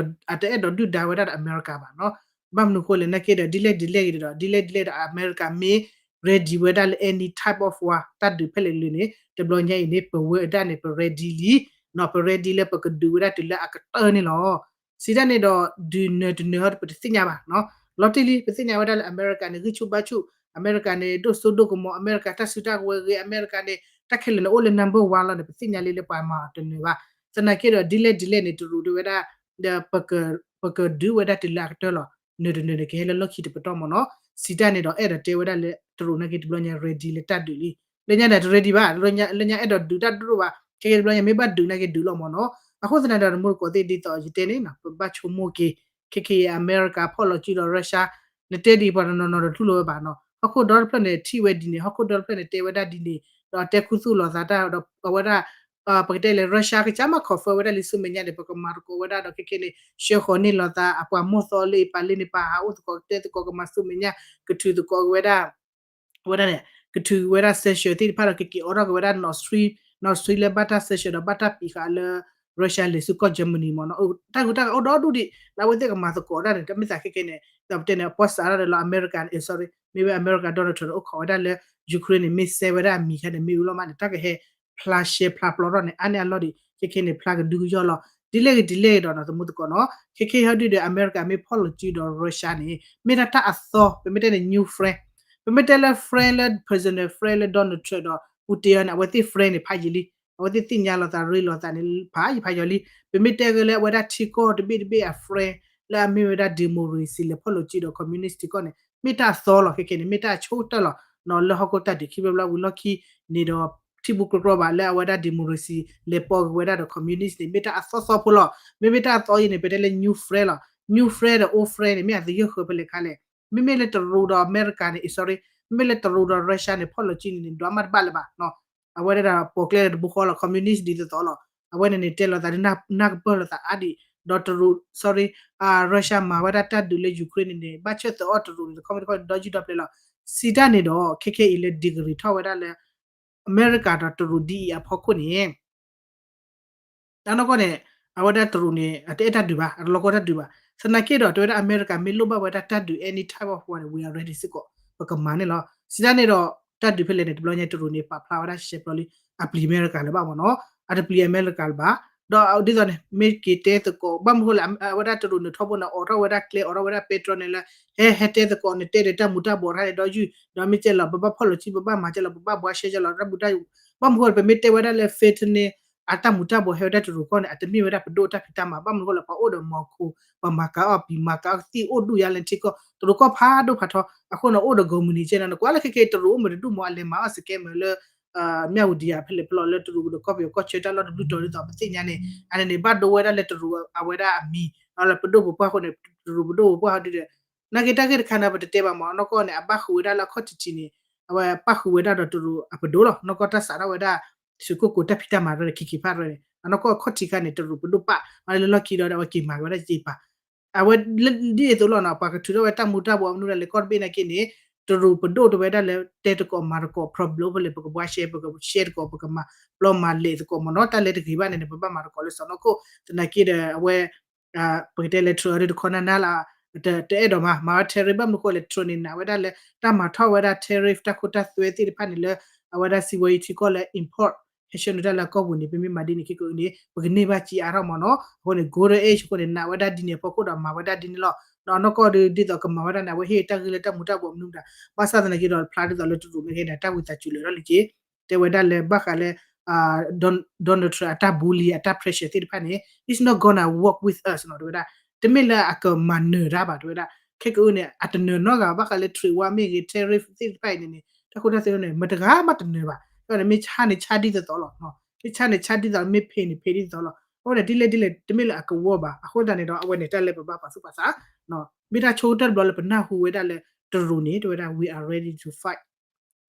အတအဲၣ်ဒိးဒုၣ်ဒါဝဲဒၣ်ဒီးအမဲရကၤဘၣ်နီၤ ဘၣ်မနုၤဃိလဲၣ် သနာ်က့ဒီး ဒ်လဲၣ်ဒ်လဲၣ်ဂ့ၤဒီး ဒ်လဲၣ်ဒ်လဲၣ်ဒီး အမဲရကၤမ့ၢ် ready ဝဲဒၣ်လၢ any type of war တၢ်ဒုးဖဲလဲၣ်လၢန့ၣ် တဘျီညါအံၤန့ၣ် ပဝဲဒၣ်န့ၣ် ပ ready လံ နီၤ ပ ready လၢပကဒုးဝဲဒၣ်တုၤလၢအကတၢၢ်န့ၣ်လီၤ စံးတၢ်န့ၣ်ဒီး ဒုးနၢၤတနၢၤဟီဒီး ပတသ့ၣ်ညါဘၣ်နီၤ လီၤတံၢ်လံ ပသ့ၣ်ညါဝဲဒၣ်လၢအမဲရကၤန့ၣ် ဂံၢ်ဆူၣ်ဘါဆူၣ် အမဲရကၤန့ၣ် ဒိၣ်စိဒိၣ်ကမီၤ အမဲရကၤတၢ်စုတၢ်ကဝဲၤဂ့ၤ အမဲရကၤန့ၣ် တၢ်ခဲလၢာ်န့ၣ်အိၣ်လၢ number one လီၤန့ၣ် ပသ့ၣ်ညါလံလၢပှၤမၤအီၤတနၢၤဘၣ် သနာ်က့ဒီး ဒ်လဲၣ်ဒ်လဲၣ်န့ၣ် တရူးတဲဝဲဒၣ် ဒီး ပကဒုးဝဲဒၣ်တုၤလၢအကတၢၢ်လီၤ နၢၤတနၢၤန့ၣ် ကဟဲလၢလီၢ်ခံတပတီၢ်မ့ၢ်နီၤ စံးတၢ်န့ၣ်ဒီး အဲၣ်ဒိးတဲဝဲဒၣ်လၢ တရူးသနာ်က့တဘျီညါ ready လၢတၢ်ဒုးလံ လၢညါန့ၣ် တ ready ဘၣ် လၢညါအဲၣ်ဒိးဒုးတၢ်ဒိၣ်ဒိၣ်ဘၣ် ခဲကဲတဘျီညါ မ့ၢ်ဘၣ်ဒုးသနာ်က့ဒုးလီၤမ့ၢ်နီၤ အဃိသတးန့ၣ်ဒီး တမူတကိးသ့ၣ်ဒ်သိးယတဲန့ၣ် ပဘၣ်ဆိကမိၣ်က့ၤ ခဲကဲအံၤ အမဲရကၤဖီၣ်လီၤစုဒီး Russia နတဲဒ်အံၤ ပှၤတနီၤနီၤဒီးတူၢ်လိာ်ဝဲဘၣ်နီၤ ဟီၣ်ခိၣ်ဒီတဖျၢၣ်န့ၣ် ထံၣ်ဝဲဒ်န့ၣ် ဟီၣ်ခိၣ်ဒီတဖျၢၣ်န့ၣ် တဲဝဲဒၣ်ဒ်န့ၣ် ဒီးတဲခူသူၣ်လိာ်သးတၢ်ဒီးအဝဲဒၣ် ပကတဲလၢ Russia ကစၢ်မး confirm ဝဲဒၣ်လံဆူမဲာ်ညါန့ၣ် ပကမၤသကိးဝဲဒၣ်ဒီးခဲကဲန့ၣ် ဆှၢဃီၤန့ၢ်လိာ်သး အပှၤမိၢ်သီလၢအံၤပာ်လၢန့ၣ် ပာ်ဟးအိၣ်သကိးကတဲသကိးကမၤဆူမဲာ်ညါ ကထုးသကိးဝဲဒၣ် ဝဲဒၣ်န့ၣ် ကထုးဝဲဒၣ် sanction သ့ၣ်တဖၣ်ဒီး ကက့ၤအိးထီၣ်က့ၤဝဲဒၣ် Nord Stream, Nord Stream လၢဘၣ်တၢ် sanction ဒီးဘၣ်တၢ်ပံးဃာ်လၢ Russia လဲၤဆူကီၢ် Germany မ့ၢ်နီၤ တၢ်ဂုၤတၢ်ဂၤအိၣ်ဒီဒူၣ်ဒံး လၢအဝဲသ့ၣ်ကမၤသကိးတၢ်န့ၣ် တၢ်မ့ၢ်သးခဲကဲန့ၣ် ဒီးပတဲန့ၣ် ပှၤစးထီၣ်ဒီးလီၤ အမဲရကၤန့ၣ် sorry မ့ၢ်ဝဲအမဲရကၤ Donald Trump န့ၣ် အိၣ်ခိးဝဲဒၣ်လၢ Ukraine န့ၣ် မ့ၢ်စဲဝဲဒၣ်အမံၤခါန့ၣ် မ့ၢ်ဝံၤလီၤမးန့ၣ် တၢ်ကဟဲဖျါရှဲဖျါပျီထီၣ်န့ၣ် အါန့ၢ်အလီၢ်ဒံး ခဲခဲန့ၣ် ဖျါကဒုကယီၢ်လီၤ. ဒ်လဲၣ်ဂ့ၤဒ်လဲၣ်ဒီးနီၤ သမူသကိးနီၤ ခဲခဲဟီဒုဒီး အမဲရကၤမ့ၢ်ဖီၣ်လီၤစုဒီး Russia န့ၣ် မ့ၢ်ဒၣ်တၢ်အသီ ပမ့ၢ်တဲန့ၣ် new friend ပမ့ၢ်တဲလၢ friend လၢ personal friend လၢ Donald Trump ဒီး Putin န့ၣ် အဝဲသ့ၣ် friend န့ၣ် ဖးယံာ်လံ. အဝဲသ့ၣ်သ့ၣ်ညါလိာ်သးရ့လိာ်သးန့ၣ် ဖးယံာ်ဖးယံာ်လံ. ပမ့ၢ်တဲဂ့ၤလၢအဝဲဒၣ်ထံကီၢ်တဘ့ၣ်တဘ့ၣ်အ friend လၢအမ့ၢ်ဝဲဒၣ် democracy လဲၤဖီၣ်လိာ်စုဒီး communist ထံကီၢ်န့ၣ် မ့ၢ်တၢ်အသီလီၤ. ခဲခဲန့ၣ် မ့ၢ်တၢ်အဆိကတၢၢ်လီၤ. လၢဟီၣ်ခိၣ်တၢ်ဒုးခံဘျီဘျီဝံၤလီၢ်ခံန့ၣ်ဒီး ထံဘူၣ်ကြီကြီဘၣ်လၢအဝဲဒၣ် democracy လဲၤပိာ်က့ၤဝဲဒၣ်ဒီး communist န့ၣ် မ့ၢ်တၢ်အသီသီဖိလီၤ. မ့မ့ၢ်တၢ်အသီအံၤန့ၣ် ပတဲလၢ new friend လီၤ. new friend ဒီး old friend န့ၣ် မ့ၢ်အသယုၢ်ဃၢၤဖဲလဲၣ်ခါလဲၣ်. မ့မ့ၢ်လၢတရူးဒီးအမဲရကၤန့ၣ် sorry မ့မ့ၢ်လၢတရူးဒီး Russia န့ၣ် ဖီၣ်လိာ်စုန့ၣ်န့ၣ် ဒွးမးတဘၣ်လၢၤဘၣ်. အဝဲဒၣ်ဒီးပိာ်ကျဲလၢတဘိဃီလီၤ communist ဒ်သိးသိးလီၤ. အဝဲန့ၣ်န့ၣ် တဲလိာ်သးဒ်နၢ်ကပၢၢ်လိာ်သးအါဒံး ဒီးတရူး sorry Russia မၤဝဲဒၣ်တၢ်ဒုးလၢ Ukraine န့ၣ်န့ၣ် ဘၣ်ဆၢသၢအီၣ်တရူးန့ၣ် တခီမ့ၢ်တခီဒီယုၢ်ဒီပျဲၤလီၤ. စံးတၢ်န့ၣ်ဒီး ခဲခဲအံၤလၢ degree ထီၣ်ဝဲဒၣ်လၢ အမဲရကၤဒီးတရူးဒ်အံၤအဖီခိၣ်န့ၣ် အနီၢ်ကီၢ်န့ၣ် အဝဲဒၣ်တရူးန့ၣ် အတအဲၣ်တၢ်ဒုးဘၣ် အတလီကီတၢ်ဒုးဘၣ်. သနာ်က့ဒီး တဲဝဲဒၣ်အမဲရကၤမ့ၢ်လိၣ်ဘၣ်ဝဲဒၣ်တၢ်ဒုး any type of war န့ၣ် we are ready စ့ၢ်ကီး ပကမၤန့ၣ်လီၤ. စံးတၢ်န့ၣ်ဒီး တၢ်ဒုးဖဲလဲၣ်န့ၣ် တဘျီညါတရူးန့ၣ် ပာ်ဖျါဝဲဒၣ်ရှဲရှဲပျီလံ အပျံၤအမဲရကၤလၢၤဘၣ်မ့ၢ်နီၤ အတပျံၤအမဲရကၤလၢၤဘၣ်. ဒီးဒ်သိးန့ၣ် မ့ၢ်က့ၤတဲသကိး ဘၣ်မနုၤဃိလဲၣ် အဝဲဒၣ်တရူးန့ၣ်ထီဘိန့ၣ် အိးထီၣ်ဝဲဒၣ်ကျဲ အိးထီၣ်ဝဲဒၣ်ပဲတြီန့ၣ်လၢ ဟဲဟဲတဲသကိးန့ၣ် တဲဒီးတၢ်မူၤတၢ်ဘှီးတခါန့ၣ် ဒီယုၢ် ဒီးမ့ၢ်ကဲလီၤ ပဘၣ်ဖီၣ်လိာ်စု ပဘၣ်မၤကဲလီၤ ပဘၣ်ဘှါရှဲကဲလီၤ တၢ်မူၤတၢ် ဘၣ်မနုၤဃိလဲၣ် ပမ့ၢ်တဲဝဲဒၣ်လၢ fentanyl အတၢ်မူၤတၢ်ဘှီးဟဲဝဲဒၣ်တရူးကီၢ်န့ၣ် အတမ့ၢ်ဝဲဒၣ်ပဒိၣ်တၢ်ဖံးတၢ်မၤ ဘၣ်မနုၤဃိလဲၣ် ပှၤအိၣ်ဒီးမီၤခိ ပှၤမၤကၤအီၣ်ပံၤ မၤကၤအီၣ်ကသံၣ်အိၣ်ဒူၣ်ယါလဲၣ်ထံကီၢ် တရူးကီၢ်ဖးဒိၣ်ဖးထီ အဃိန့ၣ် အိၣ်ဒီး government ကဲန့ၣ် နကွၢ်လၢခဲခဲတရူးအိၣ်မ့ၢ်တဒူၣ်မ့ၢ် အလဲၤမၤအီၣ် scammer လၢ မၠၣ်ဝတံၤယၤဖဲလဲၣ်ဖဲလဲၣ်လၢတရူးဒီးကီၢ်ပယီၤကီၢ်ဆၢတၢ်လီၢ်တဘျုးတီၤဒ်သိးပသ့ၣ်ညါန့ၣ် အန့ၣ်န့ၣ် ဘၣ်ဒိဝဲဒၣ်လၢတရူးအဝဲဒၣ်အမံၤ လၢပဒိၣ်ပပှၢ်အဃိန့ၣ် တရူးပဒိၣ်ပပှၢ်ဟီဒုဒီး နာ်က့တၢ်ဂ့ၢ်တခါန့ၣ် ပတတဲဘၣ်မ့ၢ် အနီၢ်ကီၢ်န့ၣ် အဘၣ်ဃုာ်ဝဲဒၣ်လၢအခီၣ်ထံးထံးန့ၣ် အဝဲပၣ်ဃုာ်ဝဲဒၣ်ဒီးတရူးအပဒိၣ်လီၤ. နီၢ်ကီၢ်တၢ်စးထီၣ်ဝဲဒၣ် သုးခိၣ်ကိးတၢ်ဖံးတၢ်မၤရၢၢ်န့ၣ်ခံခံဖးရၢၢ်န့ၣ် အနီၢ်ကီၢ်အခီၣ်ထံးခါန့ၣ် တရူးပဒိၣ်ပာ် မၤလၢလီၢ်ခံဒီး အဝဲက့ၤမၤက့ၤဝဲဒၣ်က့ၤပာ် အဝဲဒ်အသိးလီၤနီၤ ပှၤကထုးထီၣ်ဝဲတၢ်မူၤတၢ်ဘှီးမနုၤဒၣ်လဲာ်ကီၢ်တဘ့ၣ်နာ်က့န့ၣ် တရူးပဒိၣ်တဝဲဒၣ်လၢ တဲသကိးမၤသကိး problem ဖဲလဲၣ် ပကဘှါရှဲ ပကရှဲသကိး ပကမၤပျီမၤလဲးသကိးမ့ၢ်နီၤ တၢ်လၢတဂ့ၤဘၣ်န့ၣ်န့ၣ် ပဘၣ်မၤသကိးလၢစီၤနီၢ်ခိၣ် သနာ်က့ဒီး အဝဲ ပကတဲလဲၤ Trump အဒုတခီနၤနၤလၢ တအဲၣ်ဒိးမၤ မၤဝဲ tariff ဘၣ်မနုၤဃိလဲၣ် Trump န့ၣ် နာ်ဝဲဒၣ်လၢ တၢ်မၤထီၣ်ဝဲဒၣ် tariff တၢ်ခိတၢ်သွဲသ့ၣ်တဖၣ်န့ၣ်လၢ အဝဲဒၣ် စီးပွားရေး ထံကီၢ်လၢ import ဟဲဆှၢနုာ်တၢ်လၢအကီၢ်ပူၤန့ၣ် ပမ့ၢ်မၤဒ်န့ၣ် ခဲကနံၣ်အံၤန့ၣ် ပကန့ၢ်ဘၣ်စ့အါထီၣ်မ့ၢ်နီၤ အဃိန့ၣ် golden age အဃိန့ၣ် နာ်ဝဲဒၣ်ဒ်န့ၣ်အဖီခိၣ်ဒီးမၤဝဲဒၣ်ဒ်န့ၣ်လီၤ. ဒီးအနီၢ်ကီၢ်ဒ်သိးကမၤဝဲဒၣ်န့ၣ် အဝဲဟ့ၣ်တၢ်ဂ့ၢ်လၢတၢ်မူၤတၢ်ဘှီးမနုၤမတၤ ဘၣ်ဆၣ်သနာ်က့ဒီးဖျါဒ်သိးလၢတရူးမ့ၢ်ဂ့ၤန့ၣ် တၢ်ဝံသးစူၤလၢာ်ထီၣ်လံက့ တဲဝဲဒၣ်လၢဘၣ်ဃးလၢ Donald Trump အတၢ် bully အတၢ် pressure သ့ၣ်တဖၣ်န့ၣ် it's not gonna work with us နီၤ တဲဝဲဒၣ် တမ့ၢ်လၢအကမၤနၢၤတၢ်ဘၣ် တဲဝဲဒၣ် ခဲကအုန့ၣ် အတနၢၤနီတဂၤဘၣ်ဃးလၢ trade war မ့ၢ်ဂ့ၤ tariff သ့ၣ်တဖၣ်အံၤန့ၣ်န့ၣ် တၢ်ခိတၢ်သွဲန့ၣ် မတဂၤမးတနၢၤဘၣ် မ့ၢ်ဆါန့ၣ်ဆါဒ်သိးသိးလီၤ မ့ၢ်ဆါန့ၣ်ဆါဒ်သိး မ့ၢ်ဖံးန့ၣ်ဖံးဒ်သိးလီၤ အဃိန့ၣ် ဒ်လဲၣ်ဒ်လဲၣ် တမ့ၢ်လၢအကဝီၤဘၣ် အဃိသတးန့ၣ်ဒီး အဝဲန့ၣ်တၢ်လၢပဘၣ်ပာ်သူၣ်ပာ်သး မ့ၢ်တၢ်ဆိကတၢၢ်တဘျီလၢပနၢ်ဟူဝဲဒၣ်လၢ တရူးန့ၣ် တဲဝဲဒၣ် we are ready to fight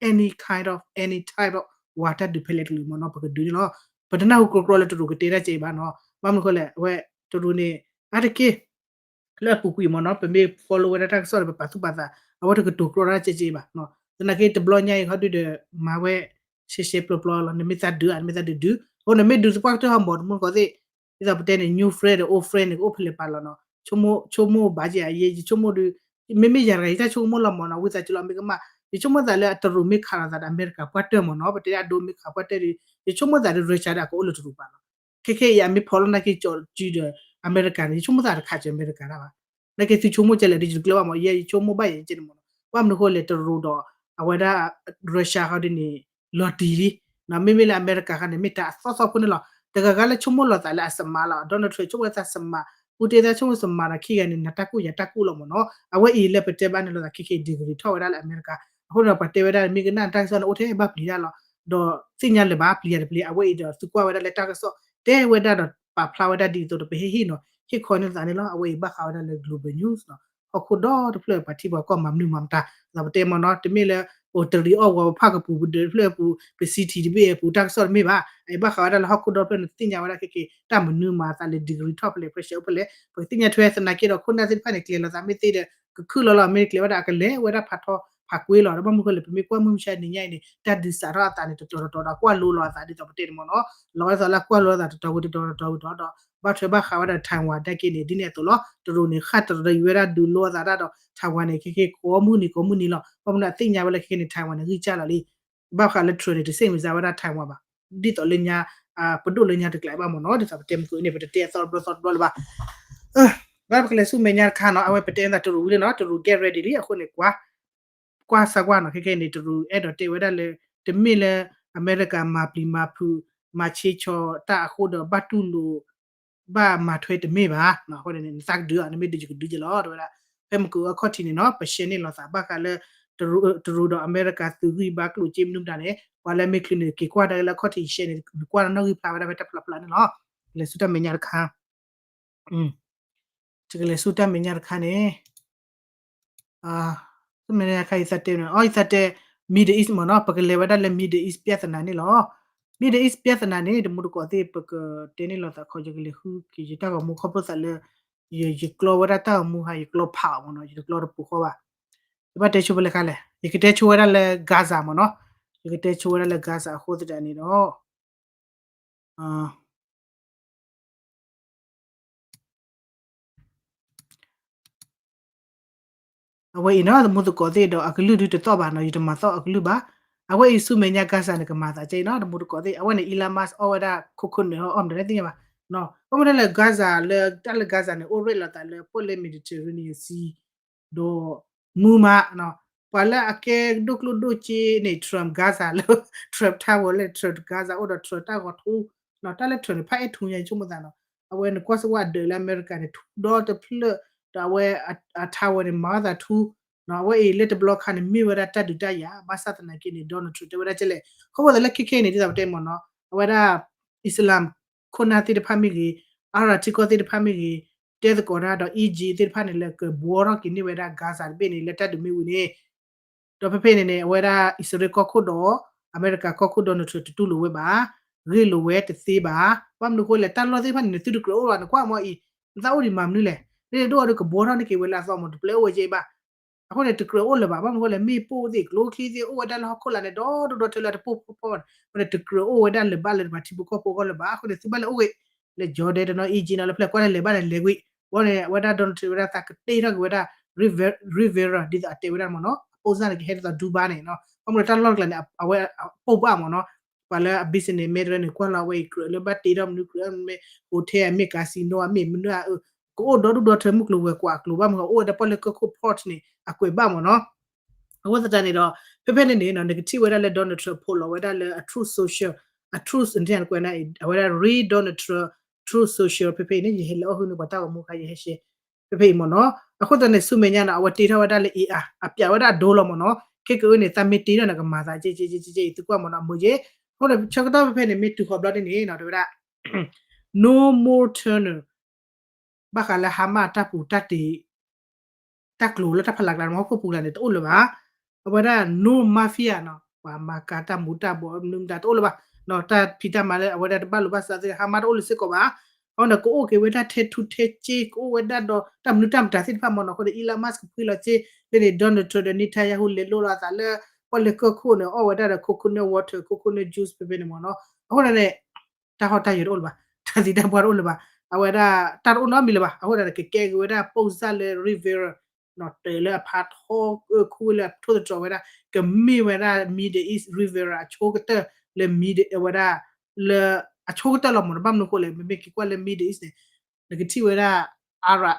any kind of any type of war တၢ်ဒုးဖဲလဲၣ်တကလုာ်မ့ၢ်နီၤ ပကဒုးန့ၣ်လီၤ. ပတနၢ်ဟူကြီကြီလၢတရူးကတဲတၢ်ကဲဘၣ်နီၤ ဘၣ်မနုၤဃိလဲၣ် အဝဲတရူးန့ၣ် အါတက့ၢ် လၢအပူၤကွံာ်မ့ၢ်နီၤ ပမ့ၢ် follow ဝဲဒၣ်တၢ်ကစီၣ်ဒီး ပပာ်သူၣ်ပာ်သး အဝဲတကတိၤကြီတၢ်ကဲကဲဘၣ် သနာ်က့တဘျီညါအံၤဟီဒုဒီး မၤဝဲ ရှဲရှဲပျီပျီလီၤ နမ့ၢ်သးဒုးဧါ နမ့ၢ်သးဒုးဒုး အဃိန့ၣ်မ့ၢ်ဒုးသပှၢ်ကတၢၢ် ဟီမီၤတမူတကိးသ့ၣ် ဒ်သိးပတဲန့ၣ် new friend ဒီး old friend န့ၣ် ကအိၣ်ဖဲလဲၣ်ပာ်လီၤနီၤ ဆိကမိၣ်ဘၣ်က့ၤ ယဆိကမိၣ်ဒုး မ့မ့ၢ်ယၤတဂၤ ယတၢ်ဆိကမိၣ်လီၤမ့ၢ်နီၤ ဝံသးစူၤလီၤမ့ၢ်ကမၣ် ယဆိကမိၣ်သးလၢတရူးမ့ၢ်ခးလိာ်သးဒီးအမဲရကၤပှၢ်တၢၢ်မ့ၢ်နီၤ ပတဲအဒိမ့ၢ်ခးပှၢ်တၢၢ်ဒီး ယဆိကမိၣ်သးဒီး Russia ဒီးအကအိၣ်လၢတရူးပာ်လီၤ ခဲခဲအံၤအမ့ၢ်ဖီၣ်လီၤနာ်က့ကၠီၤစုဒီး အမဲရကၤန့ၣ် ယဆိကမိၣ်သးတခးကၠီၤအမဲရကၤတၢ်ဘၣ် နာ်က့သုဆိကမိၣ်ကဲလဲၣ်ဒီး ယတကျၢၤဘၣ်မ့ၢ် ယဲယဆိကမိၣ်ဘၣ်ယဲကဲန့ၣ်မ့ၢ်နီၤ ဘၣ်မနုၤဃိလဲၣ် တရူးဒီး အဝဲဒၣ် Russia ဟီဒ်န့ၣ် လီၤတံၢ်လံ မ့မ့ၢ်လၢအမဲရကၤခါန့ၣ် မ့ၢ်တၢ်အသီသီဖိန့ၣ်လီၤ တဂၤဂၤလၢဆိကမိၣ်လီၤသးလၢအစမးလီၤ Donald Trump ဆိကမိၣ်သးစမး Putin သးဆိကမိၣ်စမးဒီးခံဂၤန့ၣ် နတၢ်ကူၣ်ယၤတၢ်ကူၣ်လီၤမ့ၢ်နီၤ အဝဲအံၤလၢပတဲဘၣ်န့ၣ်လီၤသး ခဲခဲအံၤ degree ထီၣ်ဝဲဒၣ်လၢအမဲရကၤ အဃိန့ၣ် ပှၤတဲဝဲဒၣ်မ့ၢ်ကနၣ်တၢ်ကစီၣ်န့ၣ် အိၣ်ထဲဘၣ်ပျံၤတၢ်လီၤ ဒီးသ့ၣ်ညါလၢၤဘၣ် ပျံၤယၤတပျံၤ အဝဲအံၤဒီးသုကွၢ်ဝဲဒၣ်လၢတၢ်ကစီၣ် တဲဝဲဒၣ်ဒီးပာ်ဖျါဝဲဒၣ်ဒ်သိးဒီး ပဟ့ၣ်ဟ့ၣ်နီၤ ဟ့ၣ်ခီန့ၢ်သးန့ၣ်လီၤ အဝဲအံၤဘၣ်ဃးဝဲဒၣ်လၢ global news နီၤ ဟီၣ်ခိၣ်ဒီတဖျၢၣ်ပှၤထံပှၤကီၢ်မၤမနုၤမၤမတၤ ဒီးပတဲမ့ၢ်နီၤ တမ့ၢ်လၢ အိၣ်တရံးအီၣ်ဝီၤပဖၣ်ကပူၤ ပဒၢးတဖျၢၣ်အပူၤ ပ city တဘ့ၣ်အပူၤ တၢ်ကစီၣ်တမ့ၢ်ဘၣ် အဘၣ်ဃးဝဲဒၣ်လၢဟီၣ်ခိၣ်ဒီဖျၢၣ်န့ၣ် သ့ၣ်ညါဝဲဒၣ်ခဲက့ၤ တၢ်မနုၤမၤအသးလဲၣ် degree ထီၣ်ဖဲလဲၣ် pressure အိၣ်ဖဲလဲၣ် ပကသ့ၣ်ညါထွဲ သနာ်က့ဒီး ခိၣ်နၢ်သ့ၣ်တဖၣ်န့ၣ် ကျဲၤလိာ်သးမ့ၢ်သ့ဒီး ကခုၣ်လီၤလီၤ မ့ၢ်ကျဲၤဝဲဒၣ်အကလဲၤဝဲဒၣ်ဖးထီဖးကွ့လီၤ ဒီးဘၣ်မနုၤဃိလဲၣ် ပမ့ၢ်ကွၢ်မုၢ်မဆါနံၤညါအံၤန့ၣ် တၢ်ဒုးစးထီၣ်အသးန့ၣ် တတီၤတတီၤဒီး ကွၢ်လိလီၤအသးဒ်သိးပတဲန့ၣ်မ့ၢ်နီၤ လီၤဝဲဒ်သိးလၢကွၢ်လိအသးတတီၤဝံၤတတီၤတတီၤဝံၤဒီး ဘၣ်ထွဲဘၣ်ဃးဝဲဒၣ် Taiwan ဒၣ်က့န့ၣ် ဒ်န့ၣ်အသိးလီၤ တရူးန့ၣ်ဃၣ်တရူးဒီးယံၤဝဲဒၣ်ဒုးလိအသးဒၣ်ဒီး Taiwan န့ၣ် ခဲက့ၤကိးမုၢ်နံၤကိးမုၢ်နံၤလီၤ ဘၣ်မနုၤအသ့ၣ်ညါဝဲလၢခဲက့ၤန့ၣ် Taiwan န့ၣ် ဂံၢ်စၢ်လီၤလံ ဘၣ်ဃးလၢ Trump န့ၣ် တစ့ၣ်မံၤစၢ်ဝဲဒၣ် Taiwan ဘၣ် ဒ်သိးလၢညါ ပဒိၣ်လၢညါတကျါဘၣ်မ့ၢ်နီၤ, ဒ်သိးပတဲမုၢ်ကန့ၣ် ပတတဲအသီတဘျီသီတဘျီလၢၤဘၣ်. ဘၣ်ပကလဲၤဆူမဲာ်ညါတခါနီၤ, အဝဲပတဲသးတရူးဝံၤလံနီၤ, တရူး get ready လံ, အဃိန့ၣ် ကွၢ် ကွၢ်စၢ်ကွၢ်နီၤ, ခဲခဲအံၤန့ၣ် တရူးအဲၣ်ဒိးတဲဝဲဒၣ်လၢ တမ့ၢ်လၢ အမဲရကၤမၤပျံၤမၤဖုး မၤဆ့ဆီတၢ်အဃိဒီး ဘၣ်တူၢ်လိာ် ဘၣ်မၤထွဲတမ့ၢ်ဘၣ်. အဃိန့ၣ် နသးကဒုးအီၤ နမ့ၢ်ဒုးယကဒုးက့ၤလီၤ တဲဝဲဒၣ်. ဖဲမုၢ်ကအိၣ်အခီၣ်ထံးန့ၣ်နီၤ ပရှဲန့ၢ်လိာ်သးဘၣ်ဃးလၢ တရူးဒီးအမဲရကၤသုးဂံၢ်ဘါကျိၣ်စ့မနုၤမတၤန့ၣ် ပှၤလၢအမ့ၢ်ချုးန့ၣ် က့ၤကွၢ်တၢ်လၢအခီၣ်ထံး ရှဲန့ၣ် နကွၢ်နီၣ်ဂံၢ်ဖျါဝဲဒၣ်ဖဲတၢ်ဖျါဖျါန့ၣ်လီၤ. ကလဲၤဆူတၢ်မဲာ်ညါတခါ ကလဲၤဆူတၢ်မဲာ်ညါတခါန့ၣ် တၢ်မဲာ်ညါတခါ ယသးတဲန့ၣ် အီ ယသးတဲ Middle East မ့ၢ်နီၤ, ပကလဲၤဝဲဒၣ်လၢ Middle East ပြဿနာန့ၣ်လီၤ. Middle East ပြဿနာန့ၣ် တမူတကိးသ့ၣ် ပကတဲန့ၢ်လိာ်သးခီ ယကလဲၤဃုက့ၤယတၢ်ဂီၤမူခီဖျိသးလၢ ယကျီဝဲဒၣ်တၢ်ဂီၤမူဟါ ယကျီဖးအီၤမ့ၢ်နီၤ, ယတကျီတပူၤဃီဘၣ်. ယဘၣ်တဲဆိဝဲလၢခါလဲၣ်, ယကတဲဆိဝဲဒၣ်လၢ Gaza မ့ၢ်နီၤ, ယကတဲဆိဝဲဒၣ်လၢ Gaza အဃိသတးန့ၣ်ဒီး အဝဲအံၤနီၤ တမူတကိးသ့ၣ်ဒီး အကလုၢ်ဒုတသီၣ်ဘၣ်နီၤ, ယတမၤသီၣ်အကလုၢ်ဘၣ်. အဝဲအံၤဆူမဲာ်ညါ Gaza န့ၣ် ကမၤသးကဲအံၤနီၤ တမူတကိးသ့ၣ်, အဝဲန့ၣ် Elon Musk အီၣ်ဝဲဒၣ် coconut အီၣ်မတၤန့ၣ်သ့ၣ်ညါဘၣ်. ဘၣ်မနုၤလဲၣ် Gaza လၢတၢ်လၢ Gaza န့ၣ် အိၣ်ရဲၣ်လီၤသးလၢပီၣ်လဲၣ် Mediterranean Sea ဒီး မူမး ပှၤလၢအကဲဒိၣ်ကျိၣ်ဒိၣ်စ့န့ၣ် Trump Gaza လၢ Trump Tower လၢ Trump Gaza အိၣ်ဒီး Trump တၢ်ဂီၤထူ, တၢ်လၢ Trump န့ၣ် ဖးအဲၣ်ထူညါ ယဆိကမိၣ်သးနီၤ, အဝဲနကွၢ်စ့ၢ်ကီးအဒၢးလၢအမဲရကၤန့ၣ် ထူဒီတဖျၢၣ်, ဒီးအဝဲအ tower န့ၣ် မၤအသးထူ, အဝဲအံၤလၢတဘျီခါန့ၣ် မ့ၢ်ဝဲဒၣ်တၢ်ဒုးတၢ်ယၤ ဘၣ်ဆၣ်သနာ်က့န့ၣ် Donald Trump တဲဝဲဒၣ်ကဲလဲၣ်, ခီဖျိလၢခဲခဲအံၤန့ၣ် ဒ်သိးပတဲမ့ၢ်နီၤ, အဝဲဒၣ် Islam ခိၣ်နၢ်သ့ၣ်တဖၣ်မ့ၢ်ဂ့ၤ, အါရၤထံကီၢ်သ့ၣ်တဖၣ်မ့ၢ်ဂ့ၤ, တဲသကိးတၢ်ဒီး Egypt သ့ၣ်တဖၣ်န့ၣ် လဲၤကဘှီထီၣ်က့ၤန့ၢ်ဝဲဒၣ် Gaza တဘ့ၣ်န့ၣ် လၢတၢ်ဒုးမ့ၢ်ဝံၤန့ၣ်, ဒီးဖဲဖဲန့ၣ်န့ၣ် အဝဲဒၣ်အံၣ်စရ့လးကီၢ်ခိၣ်ဒီး အမဲရကၤကီၢ်ခိၣ် Donald Trump တတူၢ်လိာ်ဝဲဘၣ်, ဂ့ၢ်လိာ်ဝဲတသ့ဘၣ်. ဘၣ်မနုၤအဃိလဲၣ် တၢ်လီၢ်သ့ၣ်တဖၣ်န့ၣ် နသုတကြၢးအိၣ်ဘၣ် နကွၢ်မ့ၢ်အံၤ, နသးအိၣ်ဒံးမၤမနုၤလဲၣ်, ဒ်န့ၣ်ဒိၣ်အီၤဒီးကဘှီထီၣ်န့ၢ်က့ၤဝဲလၢအသီမ့ၢ် တပျဲအိၣ်ဝဲကဲအံၤဘၣ်. အဃိန့ၣ် တကြၢးအိၣ်လၢၤဘၣ်, ဘၣ်မနုၤအဃိလဲၣ် မ့ၣ်ပိၢ်သ့ၣ် ကျိချံသ့ၣ် အိၣ်ဝဲဒၣ်လၢဟီၣ်ခိၣ်လာ်န့ၣ် ဒီဒိၣ်ဒီထၢလၢတပိၢ်ဖီဖီန့ၣ်, အဃိန့ၣ် တကြၢးအိၣ်ဝဲဒၣ်လၢၤဘၣ်လၢပှၤထံဖိကီၢ်ဖိအဂီၢ်လၢၤဘၣ်. အဃိန့ၣ် သုဘၣ်လဲၤအိၣ်ဂ့ၤ လၢ Jordan တနီၤ Egypt နီၤ လၢဖျၢၣ်ကွၢ်လၢလဲၤဘၣ်လဲၤလဲၤကွံာ်, ဝဲန့ၣ် အဝဲဒၣ် Donald Trump ဝဲဒၣ်သးကတ့ထီၣ်က့ၤဝဲဒၣ် Rivera ဒ်သိးအတဲဝဲဒၣ်မ့ၢ်နီၤ, အပိၢ်စၢ်န့ၣ် ကဟဲဒ်သိး Dubai န့ၣ်နီၤ, ဘၣ်မနုၤတၢ်လီၢ်တကျါန့ၣ် အဝဲအပိၢ်ဘၣ်မ့ၢ်နီၤ, ပှၤလၢအ business န့ၣ် မဲတရၢန့ၣ် ကွၢ်လီၤဝဲအံၤ ကြၢးလၢဘၣ်တ့ထီၣ်မနုၤ ကြၢးမ့ၢ် hotel မ့ၢ် casino မ့ၢ်မနုၤ ကအိၣ်ဒီဒူၣ်ဒီထၢမုၢ်ကျိၤဝဲၤကွာ်အကျိၤ ဘၣ်မနုၤ အိၣ်ဝဲဒၣ်ပီၣ်လဲၣ်ကီၢ်ခိၣ် port န့ၣ် အကွဲးဘၣ်မ့ၢ်နီၤ. အဃိသတးန့ၣ်ဒီး ဖဲဖဲန့ၣ်န့ၣ် နကထံၣ်ဝဲဒၣ်လၢ Donald Trump ဖိးလီၤဝဲဒၣ်လၢအ Truth Social, အ Truth န့ၣ်ကွဲးန့ၣ် အဝဲဒၣ် Real Donald Trump Truth Social ဖဲဖဲအံၤန့ၣ် ယဟဲလၢအီၣ်ဟုၣ်န့ၣ် ပှၤတၢ်ဂီၤမူခါ ယဟဲ share ဖဲဖဲအံၤမ့ၢ်နီၤ. အဃိသတးန့ၣ် ဆူမဲာ်ညါန့ၣ် အဝဲတ့ထီၣ်ဝဲဒၣ်လၢ A I အပျးဝဲဒၣ်အဒိလီၤမ့ၢ်နီၤ. ခဲကနံၣ်အံၤန့ၣ် သးမ့ၢ်တ့ထီၣ်န့ၣ် ကမၤသးကဲကဲကဲကဲအံၤ သုကွၢ်မ့ၢ်နီၤ အမုာ်ကဲ. အဃိန့ၣ် ဆၢကတီၢ်ဖဲဖဲန့ၣ် မ့ၢ်တုၤဃီၤဘျီဒ်န့ၣ်နီၤ တဲဝဲဒၣ် no more tunnel ဘၣ်ဃးလၢ Hamas တၢ်ပူၤတၢ်တ့ၢ် တၢ်ကျိၤလၢတၢ်ဖးလၢ်ကျါန့ၣ် ဟီၣ်ခိၣ်ပူၤလၢ်န့ၣ် တအိၣ်လၢၤဘၣ်. အဝဲဒၣ် no mafia နီၤ ပှၤမၤကၤတၢ်မူၤတၢ်ဘှီးမနုၤမတၤတအိၣ်လၢၤဘၣ်. တၢ်ဖံးတၢ်မၤလၢအဝဲဒၣ်တဘၣ်လိာ်ဘၣ်စးသ့ၣ် Hamas တအိၣ်လၢၤစ့ၢ်ကီးဘၣ်. အဃိန့ၣ် ကအိၣ်က့ၤဝဲဒၣ်ထဲထူထဲစ့ ကအိၣ်ဝဲဒၣ်ဒီးတၢ်မနုၤတၢ်မတၤသ့ၣ်တဖၣ်မ့ၢ်နီၤ. အဃိန့ၣ် Elon Musk ကဖှံလီၤစ့ လၢန့ၣ် Donald Trump ဒီး Netanyahu လဲၤလိလီၤအသးလၢ ပီၣ်လဲၣ်ကီၢ်ခိၣ်န့ၣ် အီၣ်ဝဲဒၣ်ဒီး coconut water coconut juice ဖဲဖဲန့ၣ်မ့ၢ်နီၤ. အဃိန့ၣ်န့ၣ် တၢ်ဟီၣ်တၢ်ယၢၤတအိၣ်လၢၤဘၣ်, တၢ်သံတၢ်ပှၢ်တအိၣ်လၢၤဘၣ်, အဝဲဒၣ်တၢ်တအိၣ်နီတမံၤလၢၤဘၣ်. အဃိသတးန့ၣ် ကကဲက့ၤဝဲဒၣ် ပိၢ်စၢ်လၢ Rivera နီၤ တၢၤလၢအဖးထီ ခူဝဲလၢအထိၣ်သတြီၤဝဲဒၣ် ကမ့ၢ်ဝဲဒၣ် Middle East Rivera အဆိကတၢၢ်လၢ Middle အဝဲဒၣ် လၢအဆိကတၢၢ်လီၤမ့ၢ်နီၤ. ဘၣ်မနုၤအဃိလဲၣ် မ့မ့ၢ်က့ၤကွၢ်လၢ Middle East န့ၣ် နကထံၣ်ဝဲဒၣ် Arab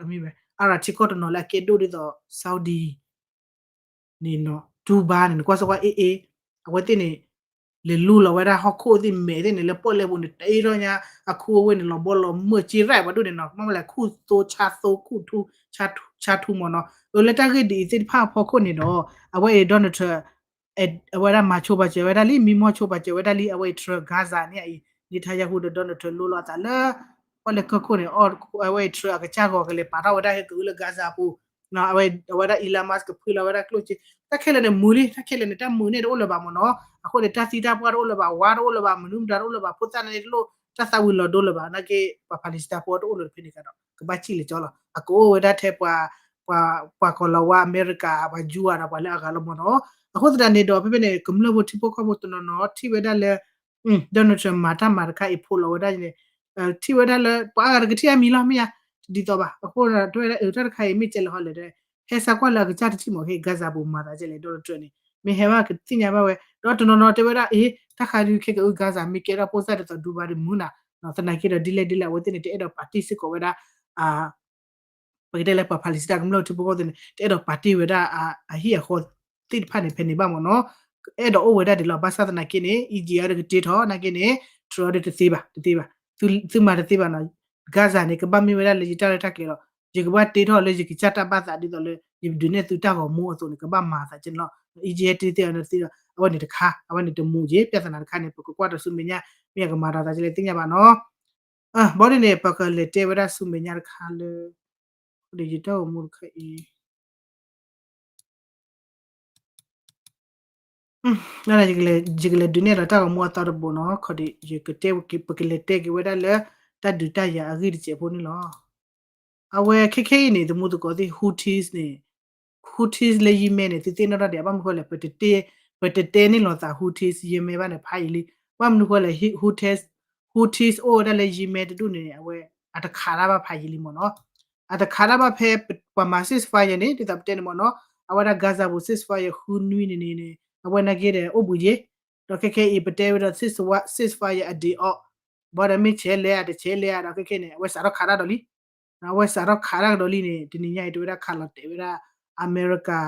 မ့ၢ်ဝဲ Arab ထံကီၢ်တနီၤလၢအကဲဒိၣ်ဒ်သိး Saudi န့ၣ်နီၤ Dubai န့ၣ် နကွၢ်စ့ၢ်ကီး အ့ၣ် အ့ၣ် အဝဲသ့ၣ်န့ၣ် လဲၤလူလီၤဝဲဒၣ်ဟီၣ်ခိၣ်သ့ၣ်မဲာ်သ့ၣ်န့ၣ် လၢပီၣ်လဲၣ်ပူၤန့ၣ် တ့ထီၣ်ညါ အခူအဝ့ၢ်န့ၣ် လီၤဘီလီၤမုၢ်က့ၤရၢၢ်ပှၤဒိၣ်န့ၣ်နီၤ. မ့ၢ်မ့ၢ်လဲၣ် ခူၣ်သိဆါသိခူၣ်ထူ ဆါထူမ့ၢ်နီၤ. အၢ လၢတၢ်ဂ့ၢ်ဒ်အံၤသ့ၣ်တဖၣ်အဖီခိၣ်န့ၣ်ဒီး အဝဲအံၤ Donald Trump အဝဲဒၣ်မၤဆိပာ်စၢၤဝဲဒၣ်လံ မံမီၢ်ဆိပာ်စၢၤဝဲဒၣ်လံ အဝဲအံၤ Trump Gaza န့ၣ်အံၤ Netanyahu ဒီး Donald Trump လိလီၤအသးလၢ ပီၣ်လဲၣ်ကီၢ်ခိၣ်န့ၣ် အဝဲအံၤ Trump အကစၢ်ဂီၤကလဲၤပာ်ထီၣ်ဝဲဒၣ်ဟဲက့ၤလၢ Gaza အပူၤ အဝဲဒၣ် Elon Musk ကဖှံလီၤဝဲဒၣ်ကျိၣ်စ့ တၢ်ခဲလၢာ်န့ၣ် မုာ်လံ တၢ်ခဲလၢာ်န့ၣ် တၢ်မုာ်န့ၢ်တအိၣ်လၢၤဘၣ်မ့ၢ်နီၤ. အဃိန့ၣ် တၢ်သံတၢ်ပှၢ်တအိၣ်လၢၤဘၣ် ဝါတအိၣ်လၢၤဘၣ် မနုၤမတၤတအိၣ်လၢၤဘၣ် ဖိသၣ်န့ၣ်တလိၣ် တၢ်သးဝံၤလီၤဒိလၢၤဘၣ် နာ်က့ ပှၤ Palestine ဖိတအိၣ်လၢၤတဖဲန့ၣ်ကဒီး ကဘၣ်စံၣ်လၢၤကၠီလီၤ. အကအိၣ်ဝဲဒၣ်ထဲပှၤ ပှၤကိးလီၤဝါအမဲရကၤ ပှၤယူၤအၤဒီး ပှၤလၢအဂၤလီၤမ့ၢ်နီၤ. အဃိသတးန့ၣ်ဒီး ဖဲဖဲန့ၣ် ကမျၢၢ်ဖိထံဖိကီၢ်ဖိတနီၤနီၤ ထံၣ်ဝဲဒၣ်လၢ Donald Trump မၤတၢ်မၤတခါအံၤဖိးလီၤဝဲဒၣ်န့ၣ် ထံၣ်ဝဲဒၣ်လၢ ပှၤအါဂၤတကထံၣ်အမံၤလီၤ မ့ၢ်ဧါ တဒ်သိးဘၣ်. အဃိတဲဝဲဒၣ် အၢ တၢ်တခါအံၤမ့ၢ်ကဲလဲၣ်ဟီလဲၣ်ဒီး ဟဲစါကွၢ်လၢအကစၢ်တထံၣ်မ့ၢ် Gaza ပူၤမၤသးကဲလဲၣ် Donald Trump န့ၣ် မ့ၢ်ဟဲဘၣ်ကသ့ၣ်ညါဘၣ်ဝဲ ဒီးတနီၤနီၤတဲဝဲဒၣ် အ့ တၢ်ဃးဒုးခဲကအု Gaza မ့ၢ်ကဲထီၣ်ဖိစၢ်ဒ်သိးဒူဘၣ်ဒီးမုာ်နၤ, သနာ်က့ဒီးဒ်လဲၣ်ဒ်လဲၣ် အဝဲသ့ၣ်န့ၣ် တအဲၣ်ဒိးပာ်တ့ၢ်စ့ၢ်ကီးဝဲဒၣ် ပကတဲလၢပှၤ Palestine ကမျၢၢ်ထံဖိကီၢ်ဖိသ့ၣ်န့ၣ် တအဲၣ်ဒိးပာ်တ့ၢ်ဝဲဒၣ် အဟံၣ်အဃီသ့ၣ်တဖၣ်န့ၣ် ဖဲန့ၣ်ဘၣ်မ့ၢ်နီၤ, အဲၣ်ဒိးအိၣ်ဝဲဒၣ်ဒ်လဲၣ် ဘၣ်ဆၣ်သနာ်က့န့ၣ် Egypt အံၤဒီးကတ့ထီၣ် နာ်က့န့ၣ် Trump ဒီးတသ့ဘၣ် တသ့ဘၣ်, သုမၤတသ့ဘၣ်နီၤ, Gaza န့ၣ် ကဘၣ်မ့ၢ်ဝဲဒၣ်လၢယတၢ်ရဲၣ်တၢ်ကျဲၤလီၤ, ယကဘၣ်တ့ထီၣ်လၢယကစၢ်တၢ်ဘၣ်သးဒ်သိးလၢ ယဒုးနဲၣ်သုတၢ်ဂီၤမူအသိးန့ၣ် ကဘၣ်မၤသးကဲန့ၣ်လီၤ, Egypt တ့သ့အီၤန့ၣ်သ့ဒီး အဝဲန့ၣ်တခါ အဝဲန့ၣ်တမူက့ၤ ပြဿနာတခါန့ၣ် ပကကွၢ်ဒီးဆူမဲာ်ညါ မ့ၢ်အကမၤဒီးသးကဲလဲၣ်သ့ၣ်ညါဘၣ်နီၤ, ဘီဒ်န့ၣ် ပကလဲၤတဲဝဲဒၣ်ဆူမဲာ်ညါတခါလၢ ဒီးယတၢ်ဂီၤမူတခါအံၤ ယကလဲၤဒုးနဲၣ်ဒီးတၢ်ဂီၤမူအသီတဘိနီၤ, ခီဒီး ယကတဲ ပကလဲၤတဲက့ၤဝဲဒၣ်လၢ တၢ်ဒုးတၢ်ယၤအဂ့ၢ်တစဲးဖိန့ၣ်လီၤ. အဝဲခဲခဲအံၤန့ၣ် သမူသကိးသ့ၣ် Houthis န့ၣ် Houthis လၢ Yemen န့ၣ် သုသ့ၣ်နီၣ်ထီၣ်ဒံး ဘၣ်မနုၤဃိလဲၣ် ပတတဲန့ၢ်လိာ်သး Houthis Yemen ဘၣ်န့ၣ် ဖးယံာ်လံ, ဘၣ်မနုၤဃိလဲၣ် Houthis အိၣ်ဝဲဒၣ်လၢ Yemen တဒူၣ်န့ၣ် အဝဲ အတခးတၢ်ဘၣ်ဖးယံာ်လံမ့ၢ်နီၤ, အတခးတၢ်ဘၣ်ဖဲ ပှၤမၤ ceasefire န့ၣ် ဒ်သိးပတဲန့ၣ်မ့ၢ်နီၤ, အဝဲဒၣ် Gaza ပူၤ ceasefire ဃုနွံန့ၣ်န့ၣ် အဝဲနာ်က့ဒီး အိၣ်ဘှံးယ့ၢ်, ဒီးခဲခဲအံၤ ပတဲဝဲဒီး ceasefire အဒ့အီၣ် ဘၣ်ဒီးမ့ၢ်ဆဲးလဲၤအတဆဲးလဲၤဒီး ခဲခဲန့ၣ် အဝဲစးထီၣ်ခးတၢ်ဒီးလံ အဝဲစးထီၣ်ခးတၢ်ကဒီးလံန့ၣ် တနံၤညါအံၤ တဲဝဲဒၣ်ခးလီၤတဲာ်ဝဲဒၣ် အမဲရကၤ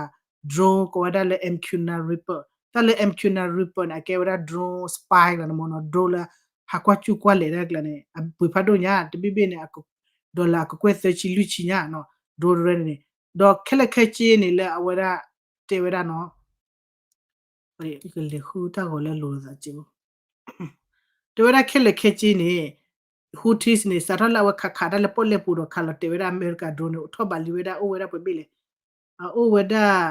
drone ကိးဝဲဒၣ်လၢ MQ nine Reaper, တၢ်လၢ MQ nine Reaper န့ၣ် အကဲဝဲဒၣ် drone spy လီၤန့ၣ်မ့ၢ်နီၤ, drone လၢ ဟးကွၢ်စူၢ်ကွၢ်လဲၤတၢ်ကျါန့ၣ် အပှ့ၤဖးဒိၣ်ညါ တဘ့ၣ်ဘ့ၣ်န့ၣ် dollar အကကွဲၢ်သၢဆံလွံၢ်ဆံညါနီၤ, drone တရဲန့ၣ်, ဒီးခဲလၢာ်ခဲဆ့န့ၣ်လၢအဝဲဒၣ် တဲဝဲဒၣ်နီၤ ကလဲၤဃုတၢ်ဂီၤလၢလိာ်သးက့ တဲဝဲဒၣ်ခဲလၢာ်ခဲဆ့န့ၣ် Houthis န့ၣ် စးထီၣ်လၢအဝဲခးခးတၢ်လၢပီၣ်လဲၣ်ပူၤဒီးခးလီၤတဲာ်ဝဲဒၣ်အမဲရကၤ drone န့ၣ် အိၣ်ထီၣ်ဘးလံဝဲဒၣ် အိၣ်ဝဲဒၣ်ပှဲၤဘ့ၣ်လဲၣ်, အအိၣ်ဝဲဒၣ်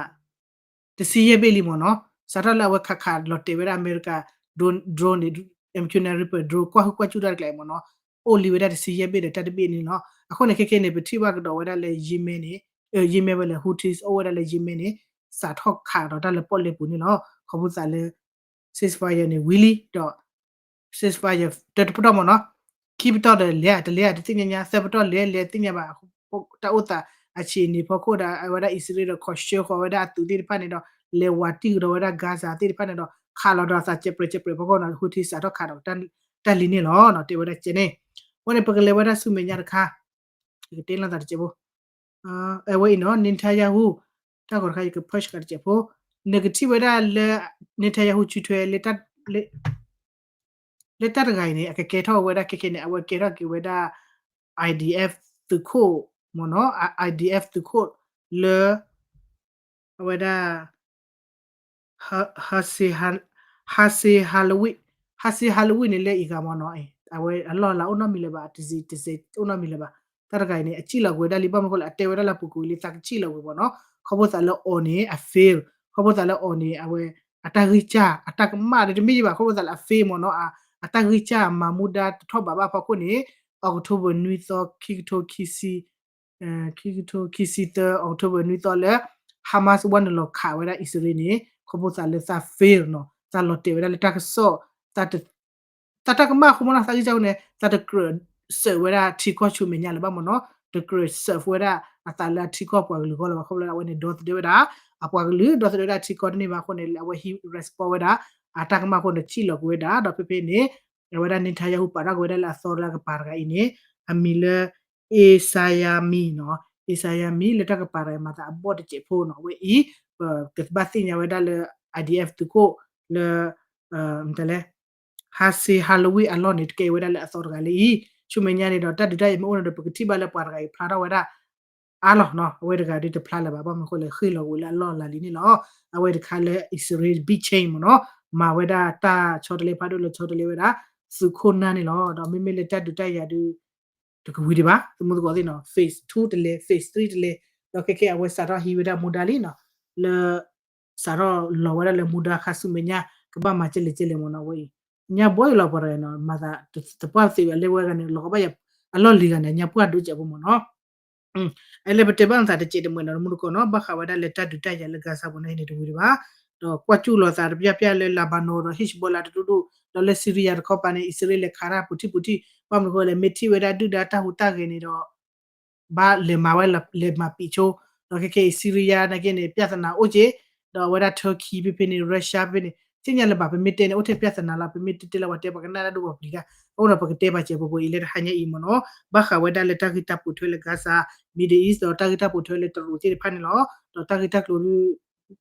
တဆံယဲၢ်ဘ့ၣ်လံမ့ၢ်နီၤ, စးထီၣ်လၢအဝဲခးခးလီၤတဲာ်ဝဲဒၣ်အမဲရကၤ drone န့ၣ် MQ nine Reaper drone ကွၢ်ဟုၣ်ကွၢ်စူၣ်တၢ်တကျါအံၤမ့ၢ်နီၤ, အိၣ်လံဝဲဒၣ်တဆံယဲၢ်ဘ့ၣ်ဒီးတၢ်တဘ့ၣ်န့ၣ်လီၤ. အဃိန့ၣ်ခဲခဲန့ၣ် ပထံၣ်ဘၣ်ကဒီးဝဲဒၣ်လၢ Yemen န့ၣ် Yemen ဝဲလၢ Houthis အိၣ်ဝဲဒၣ်လၢ Yemen န့ၣ် စးထီၣ်ခးဒီးတၢ်လၢပီၣ်လဲၣ်ပူၤန့ၣ်လီၤ. ခီဖျိသးလၢ ceasefire န့ၣ် ဝံၤလံဒီး ceasefire တပတီၢ်မ့ၢ်နီၤ, ခံပတီၢ်ဒီးလဲၤ တလဲၤတသ့ၣ်ညါညါ, သၢပတီၢ်လဲၤ လဲၤသ့ၣ်ညါဘၣ်, တၢ်အိၣ်သးအဆံးန့ၣ်ဖီခိၣ်ဒီး အဝဲဒၣ်အံၣ်စရ့လးဒီး ခီဆှၢဃီၤဝဲဒၣ်အသုးသ့ၣ်တဖၣ်န့ၣ်ဒီး လဲၤဝးတံၢ်ကဒီးဝဲဒၣ် Gaza သ့ၣ်တဖၣ်န့ၣ်ဒီး ခးလီၤဒီးသးစဲးပြဲးစဲးပြဲးဖီခိၣ်န့ၣ် Houthi စးထီၣ်ခးဒီးတၢ်လံန့ၣ်လီၤ. တဲဝဲဒၣ်ကဲန့ၣ်, အဃိန့ၣ် ပကလဲၤဝဲဒၣ်ဆူမဲာ်ညါတခါ ယကတဲလီၤသးတစဲးဖိ အဝဲအံၤနီၤ Netanyahu တၢ်ဂီၤတခါ ယက push ဃာ်တစဲးဖိ, နကထံၣ်ဝဲဒၣ်လၢ Netanyahu စုထွဲ လၢတၢ်တဂၤအံၤန့ၣ် အကကဲထီၣ်ဝဲဒၣ်ခဲခဲန့ၣ် အဝဲကဲထီၣ်က့ၤဝဲဒၣ် IDF သုးခိၣ်မ့ၢ်နီၤ, IDF သုးခိၣ်လၢ အဝဲဒၣ် Hassan Halawi, Hassan Halawi န့ၣ်လၢအံၤဂၤမ့ၢ်နီၤ, အဝဲအလီၢ်လၤအိၣ်နီတမံၤလၢၤဘၣ်, တစဲးတစဲးအိၣ်နီတမံၤလၢၤဘၣ်. တၢ်တဂၤအံၤန့ၣ် အစံၣ်လီၤကွံာ်ဝဲဒၣ်လံ ဘၣ်မနုၤဃိလဲၣ် အတဲဝဲဒၣ်လၢအပူၤကွံာ်လံ သးကစံၣ်လီၤကွံာ်မ့ၢ်နီၤ, ခီဖျိသးလၢအီၤန့ၣ် အ fail, ခီဖျိသးလၢအီၤန့ၣ် အဝဲ အတၢ်ဂံၢ်စၢ် အတၢ်ကမၣ်ဒီးတမ့ၢ်ယဘၣ် ခီဖျိသးလၢအ fail မ့ၢ်နီၤ, အတၢ်ဂံၢ်စၢ်မၤမူဒါတထီၣ်ဘးဘၣ်ဖီခိၣ်န့ၣ် October နွံသီ ခံကထိခံဆံ ခံကထိခံဆံသၢ October နွံသီလၢ Hamas ဝဲနုာ်လီၤခးဝဲဒၣ်အံၣ်စရ့လးန့ၣ် ခီဖျိသးလၢသး fail နီၤ, သးလီၤတဲာ်ဝဲဒၣ်လၢတၢ်ကစီၣ်, သးတၢ်ကမၣ်အဃိမ့ၢ်နီၤ သးဂံၢ်စၢ်အဃိန့ၣ် သးတကြၢးစၢးဝဲဒၣ်ထံကီၢ်ဆူမဲာ်ညါလၢၤဘၣ်မ့ၢ်နီၤ, တကြၢးစၢးဝဲဒၣ်အသးလၢအထံကီၢ်ပှၤကလုာ်အဂီၢ်လၢၤဘၣ် ခီဖျိလၢအဝဲန့ၣ် ဒီသဒၢဝဲဒၣ် အပှၤကလုာ် ဒီသဒၢဝဲဒၣ်ထံကီၢ်တန့ၢ်ဘၣ်အဃိန့ၣ် လၢအဝဲဟံး respond ဝဲဒၣ် အတၢ်ကမၣ်အဃိန့ၣ် စံၣ်လီၤကွံာ်ဝဲဒၣ် ဒီးဖဲဖဲန့ၣ် အဝဲဒၣ် Netanyahu ပာ်ထီၣ်ကွံာ်ဝဲဒၣ်လၢအသီတဂၤကပၤတဂၤအံၤန့ၣ် အမံၤလၢ Isaiah Mizzi နီၤ, Isaiah Mizzi လၢတၢ်ကပၤတဂၤအံၤမၤသးအဘီၣ်တစဲးဖိနီၤ, အဝဲအံၤ ပကဘၣ်သ့ၣ်ညါဝဲဒၣ်လၢ IDF သုးခိၣ်လၢ မတၤလဲၣ် Hassan Halawi အလီၢ်န့ၣ် တကဲဝဲဒၣ်လၢအသီတဂၤလၢအံၤ, ဆူမဲာ်ညါန့ၣ်ဒီး တၢ်ဒုးတၢ်ယၤမ့ၢ်အိၣ်န့ၣ်ဒီး ပကထံၣ်ဘၣ်လၢပှၤတဂၤအံၤဖျါထီၣ်ဝဲဒၣ် အါလီၤနီၤ, အဝဲတဂၤဒုးတဖျါလၢၤဘၣ်, ဘၣ်မနုၤအဃိလဲၣ် ဃ့ၢ်လီၤကွံာ်လၢအလီၢ်လၤလံန့ၣ်လီၤ. အဝဲတခါလၢ အံၣ်စရ့လး ဘံၣ်ဆ့ၣ်မ့ၢ်နီၤ, မၤဝဲဒၣ်တၢ်ဆီတလဲဖးဒိၣ်လၢဆီတလဲဝဲဒၣ် သုးခိၣ်နၢ်န့ၣ်လီၤ. ဒီးမ့မ့ၢ်လၢတၢ်ဒုးတၢ်ယၤဒုး တကဝံၤဒံးဘၣ်, သမူသကိးသ့ၣ်နီၤ, phase two တလဲ phase three တလဲ, ဒီးခဲခဲအဝဲစးထီၣ်ဟံးဝဲဒၣ်မူဒါလံနီၤ, လၢ စးထီၣ်လီၤဝဲဒၣ်လၢမူဒါခါဆူမဲာ်ညါ ကဘၣ်မၤကဲလဲၣ်ကဲလဲၣ်မ့ၢ်နီၤ, အဝဲအံၤ ညါဘီယလီၤပှၤတဂၤနီၤ, မၤသးတပှၢ်သ့ဝဲလၢဝဲဂၤန့ၣ် လီၤကဘၣ်အလီၢ်လံၤဂၤန့ၣ် ညါပှၢ်ဒိၣ်ကဲးဖိမ့ၢ်နီၤ အဲလၢပတဲဘၣ်နသးတစဲးတမှဲးနီၤ တမူတကိးနီၤ, ဘၣ်ဃးဝဲဒၣ်လၢတၢ်ဒုးတၢ်ယၤလၢ Gaza ပူၤန့ၣ်န့ၣ် တဝံၤဒံးဘၣ်, ဒီးကွၢ်စူၣ်လီၤသးတပျၢ်ပျၢ်လၢ Lebanon ဒီး Hezbollah တဒူၣ်ဒူၣ်, ဒီးလၢ Syria တခီပၤန့ၣ် အံၣ်စရ့လးခးတၢ်ပူၤထံၣ်ပူၤထံၣ်, ဘၣ်မနုၤဃိလဲၣ် မ့ၢ်ထံၣ်ဝဲဒၣ်ဒုၣ်ဒါတၢ်ဟူးတၢ်ဂဲၤန့ၣ်ဒီး ဘၣ်လဲၤမၤဝဲလဲၤမၤပံာ်ဆိ, ဒီးခဲခဲအံၤ Syria နာ်က့န့ၣ် ပြဿနာအိၣ်က့ၤ, ဒီးအဝဲဒၣ် Turkey ဖဲဖဲန့ၣ် Russia ဖဲဖဲန့ၣ် သ့ၣ်ညါလၢၤဘၣ် ပမ့ၢ်တဲန့ၣ် အိၣ်ထဲပြဿနာလီၤ ပမ့ၢ်တဲတဲလၢပှၤတဲပှၤကနၣ်တၢ်ဒိၣ်ပှၤပျံၤတၢ် အဃိဒီးပကတဲပာ်စၢၤပှဲၤပှဲၤအံၤလၢတဟါညါအံၤမ့ၢ်နီၤ ဘၣ်ဃးဝဲဒၣ်လၢတၢ်ဂ့ၢ်တၢ်ပိာ်ထွဲလၢ Gaza, Middle East ဒီးတၢ်ဂ့ၢ်တၢ်ပိာ်ထွဲလၢ Terror သ့ၣ်တဖၣ်န့ၣ်လီၤ ဒီးတၢ်ဂ့ၢ်တၢ်ကျိၤ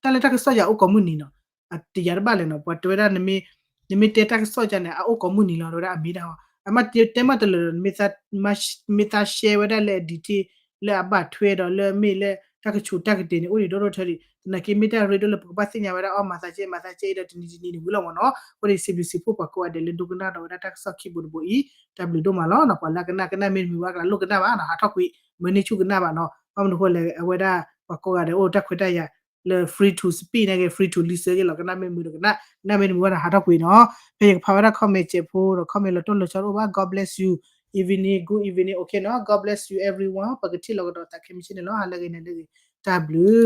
တၢ်လၢတၢ်ကစီၣ်ယၤအိၣ်ကိးမုၢ်နံၤနီၤ အတယၤတဘၣ်လဲၣ်နီၤ ပှၤတဲဝဲဒၣ် နမ့ၢ်တဲတၢ်ကစီၣ်ယၤန့ၣ် အအိၣ်ကိးမုၢ်နံၤလီၤ တဲဝဲဒၣ်အမ့ၢ်ဒၣ်ဟီ အမ့ၢ်တဲမးတလၢာ်ဒီး မ့ၢ်သး share ဝဲဒၣ်လၢအ detail လၢအဘၣ်ထွဲဒီးလၢအမ့ၢ်လၢတၢ်ကဆူးတၢ်ကတ့ၤန့ၣ် အိၣ်ဒံးဒီဒိၣ်ထၢဒံး သနာ်က့မ့ၢ်တၢ်ရ့ဒိၣ်လၢပကဘၣ်သ့ၣ်ညါဝဲဒၣ် အီ မၤသးကဲမၤသးကဲအံၤဒီးတနံၤတနံၤန့ၣ်ဝံၤလီၤမ့ၢ်နီၤ အဃိဒီး စံးဘျုးစံးဖှိၣ်ပှၤကိးဂၤဒဲးလၢဒိကနၣ်ဒီးဝဲဒၣ်တၢ်ကစီၣ်ခံဘိတဘိအံၤ တၢ်ဘျုးဒိၣ်မးလီၤနီၤ ပှၤလၢအကနၣ်ကနၣ် မ့တမ့ၢ်ဝဲကလၢလိၣ်ကနၣ်ဘၣ်နီၤ ဟးထီၣ်ကွံာ် မ့ၢ်န့ၢ်ဆူၣ်ကနၣ်ဘၣ်နီၤ ဘၣ်မနုၤအဃိလဲၣ် အဝဲဒၣ်ပှၤကိးဂၤဒဲးအိၣ်တၢ်ခွဲးတၢ်ယာ်လၢ free to speak န့ၣ်က့ free to listen က့လီၤ ကနၣ်မ့ၢ်မုာ်ဒီးကနၣ် ကနၣ်မ့ၢ်တမုာ်ဝဲဒီးဟးထီၣ်ကွံာ်နီၤ ဖဲယကဖးဝဲဒၣ် comment စဲးဖိဒီး comment လီၤတိၢ်လီၤဆီတအိၣ်ဘၣ် God bless you evening good evening okay နီၤ God bless you everyone ပကထံၣ်လိာ်ကဒီးသးခဲမုၢ်ဆ့ၣ်န့ၣ်လီၤ ဟါလၢအဂ့ၤန့ၣ်လၢအဂ့ၤ တၢ်ဘျုး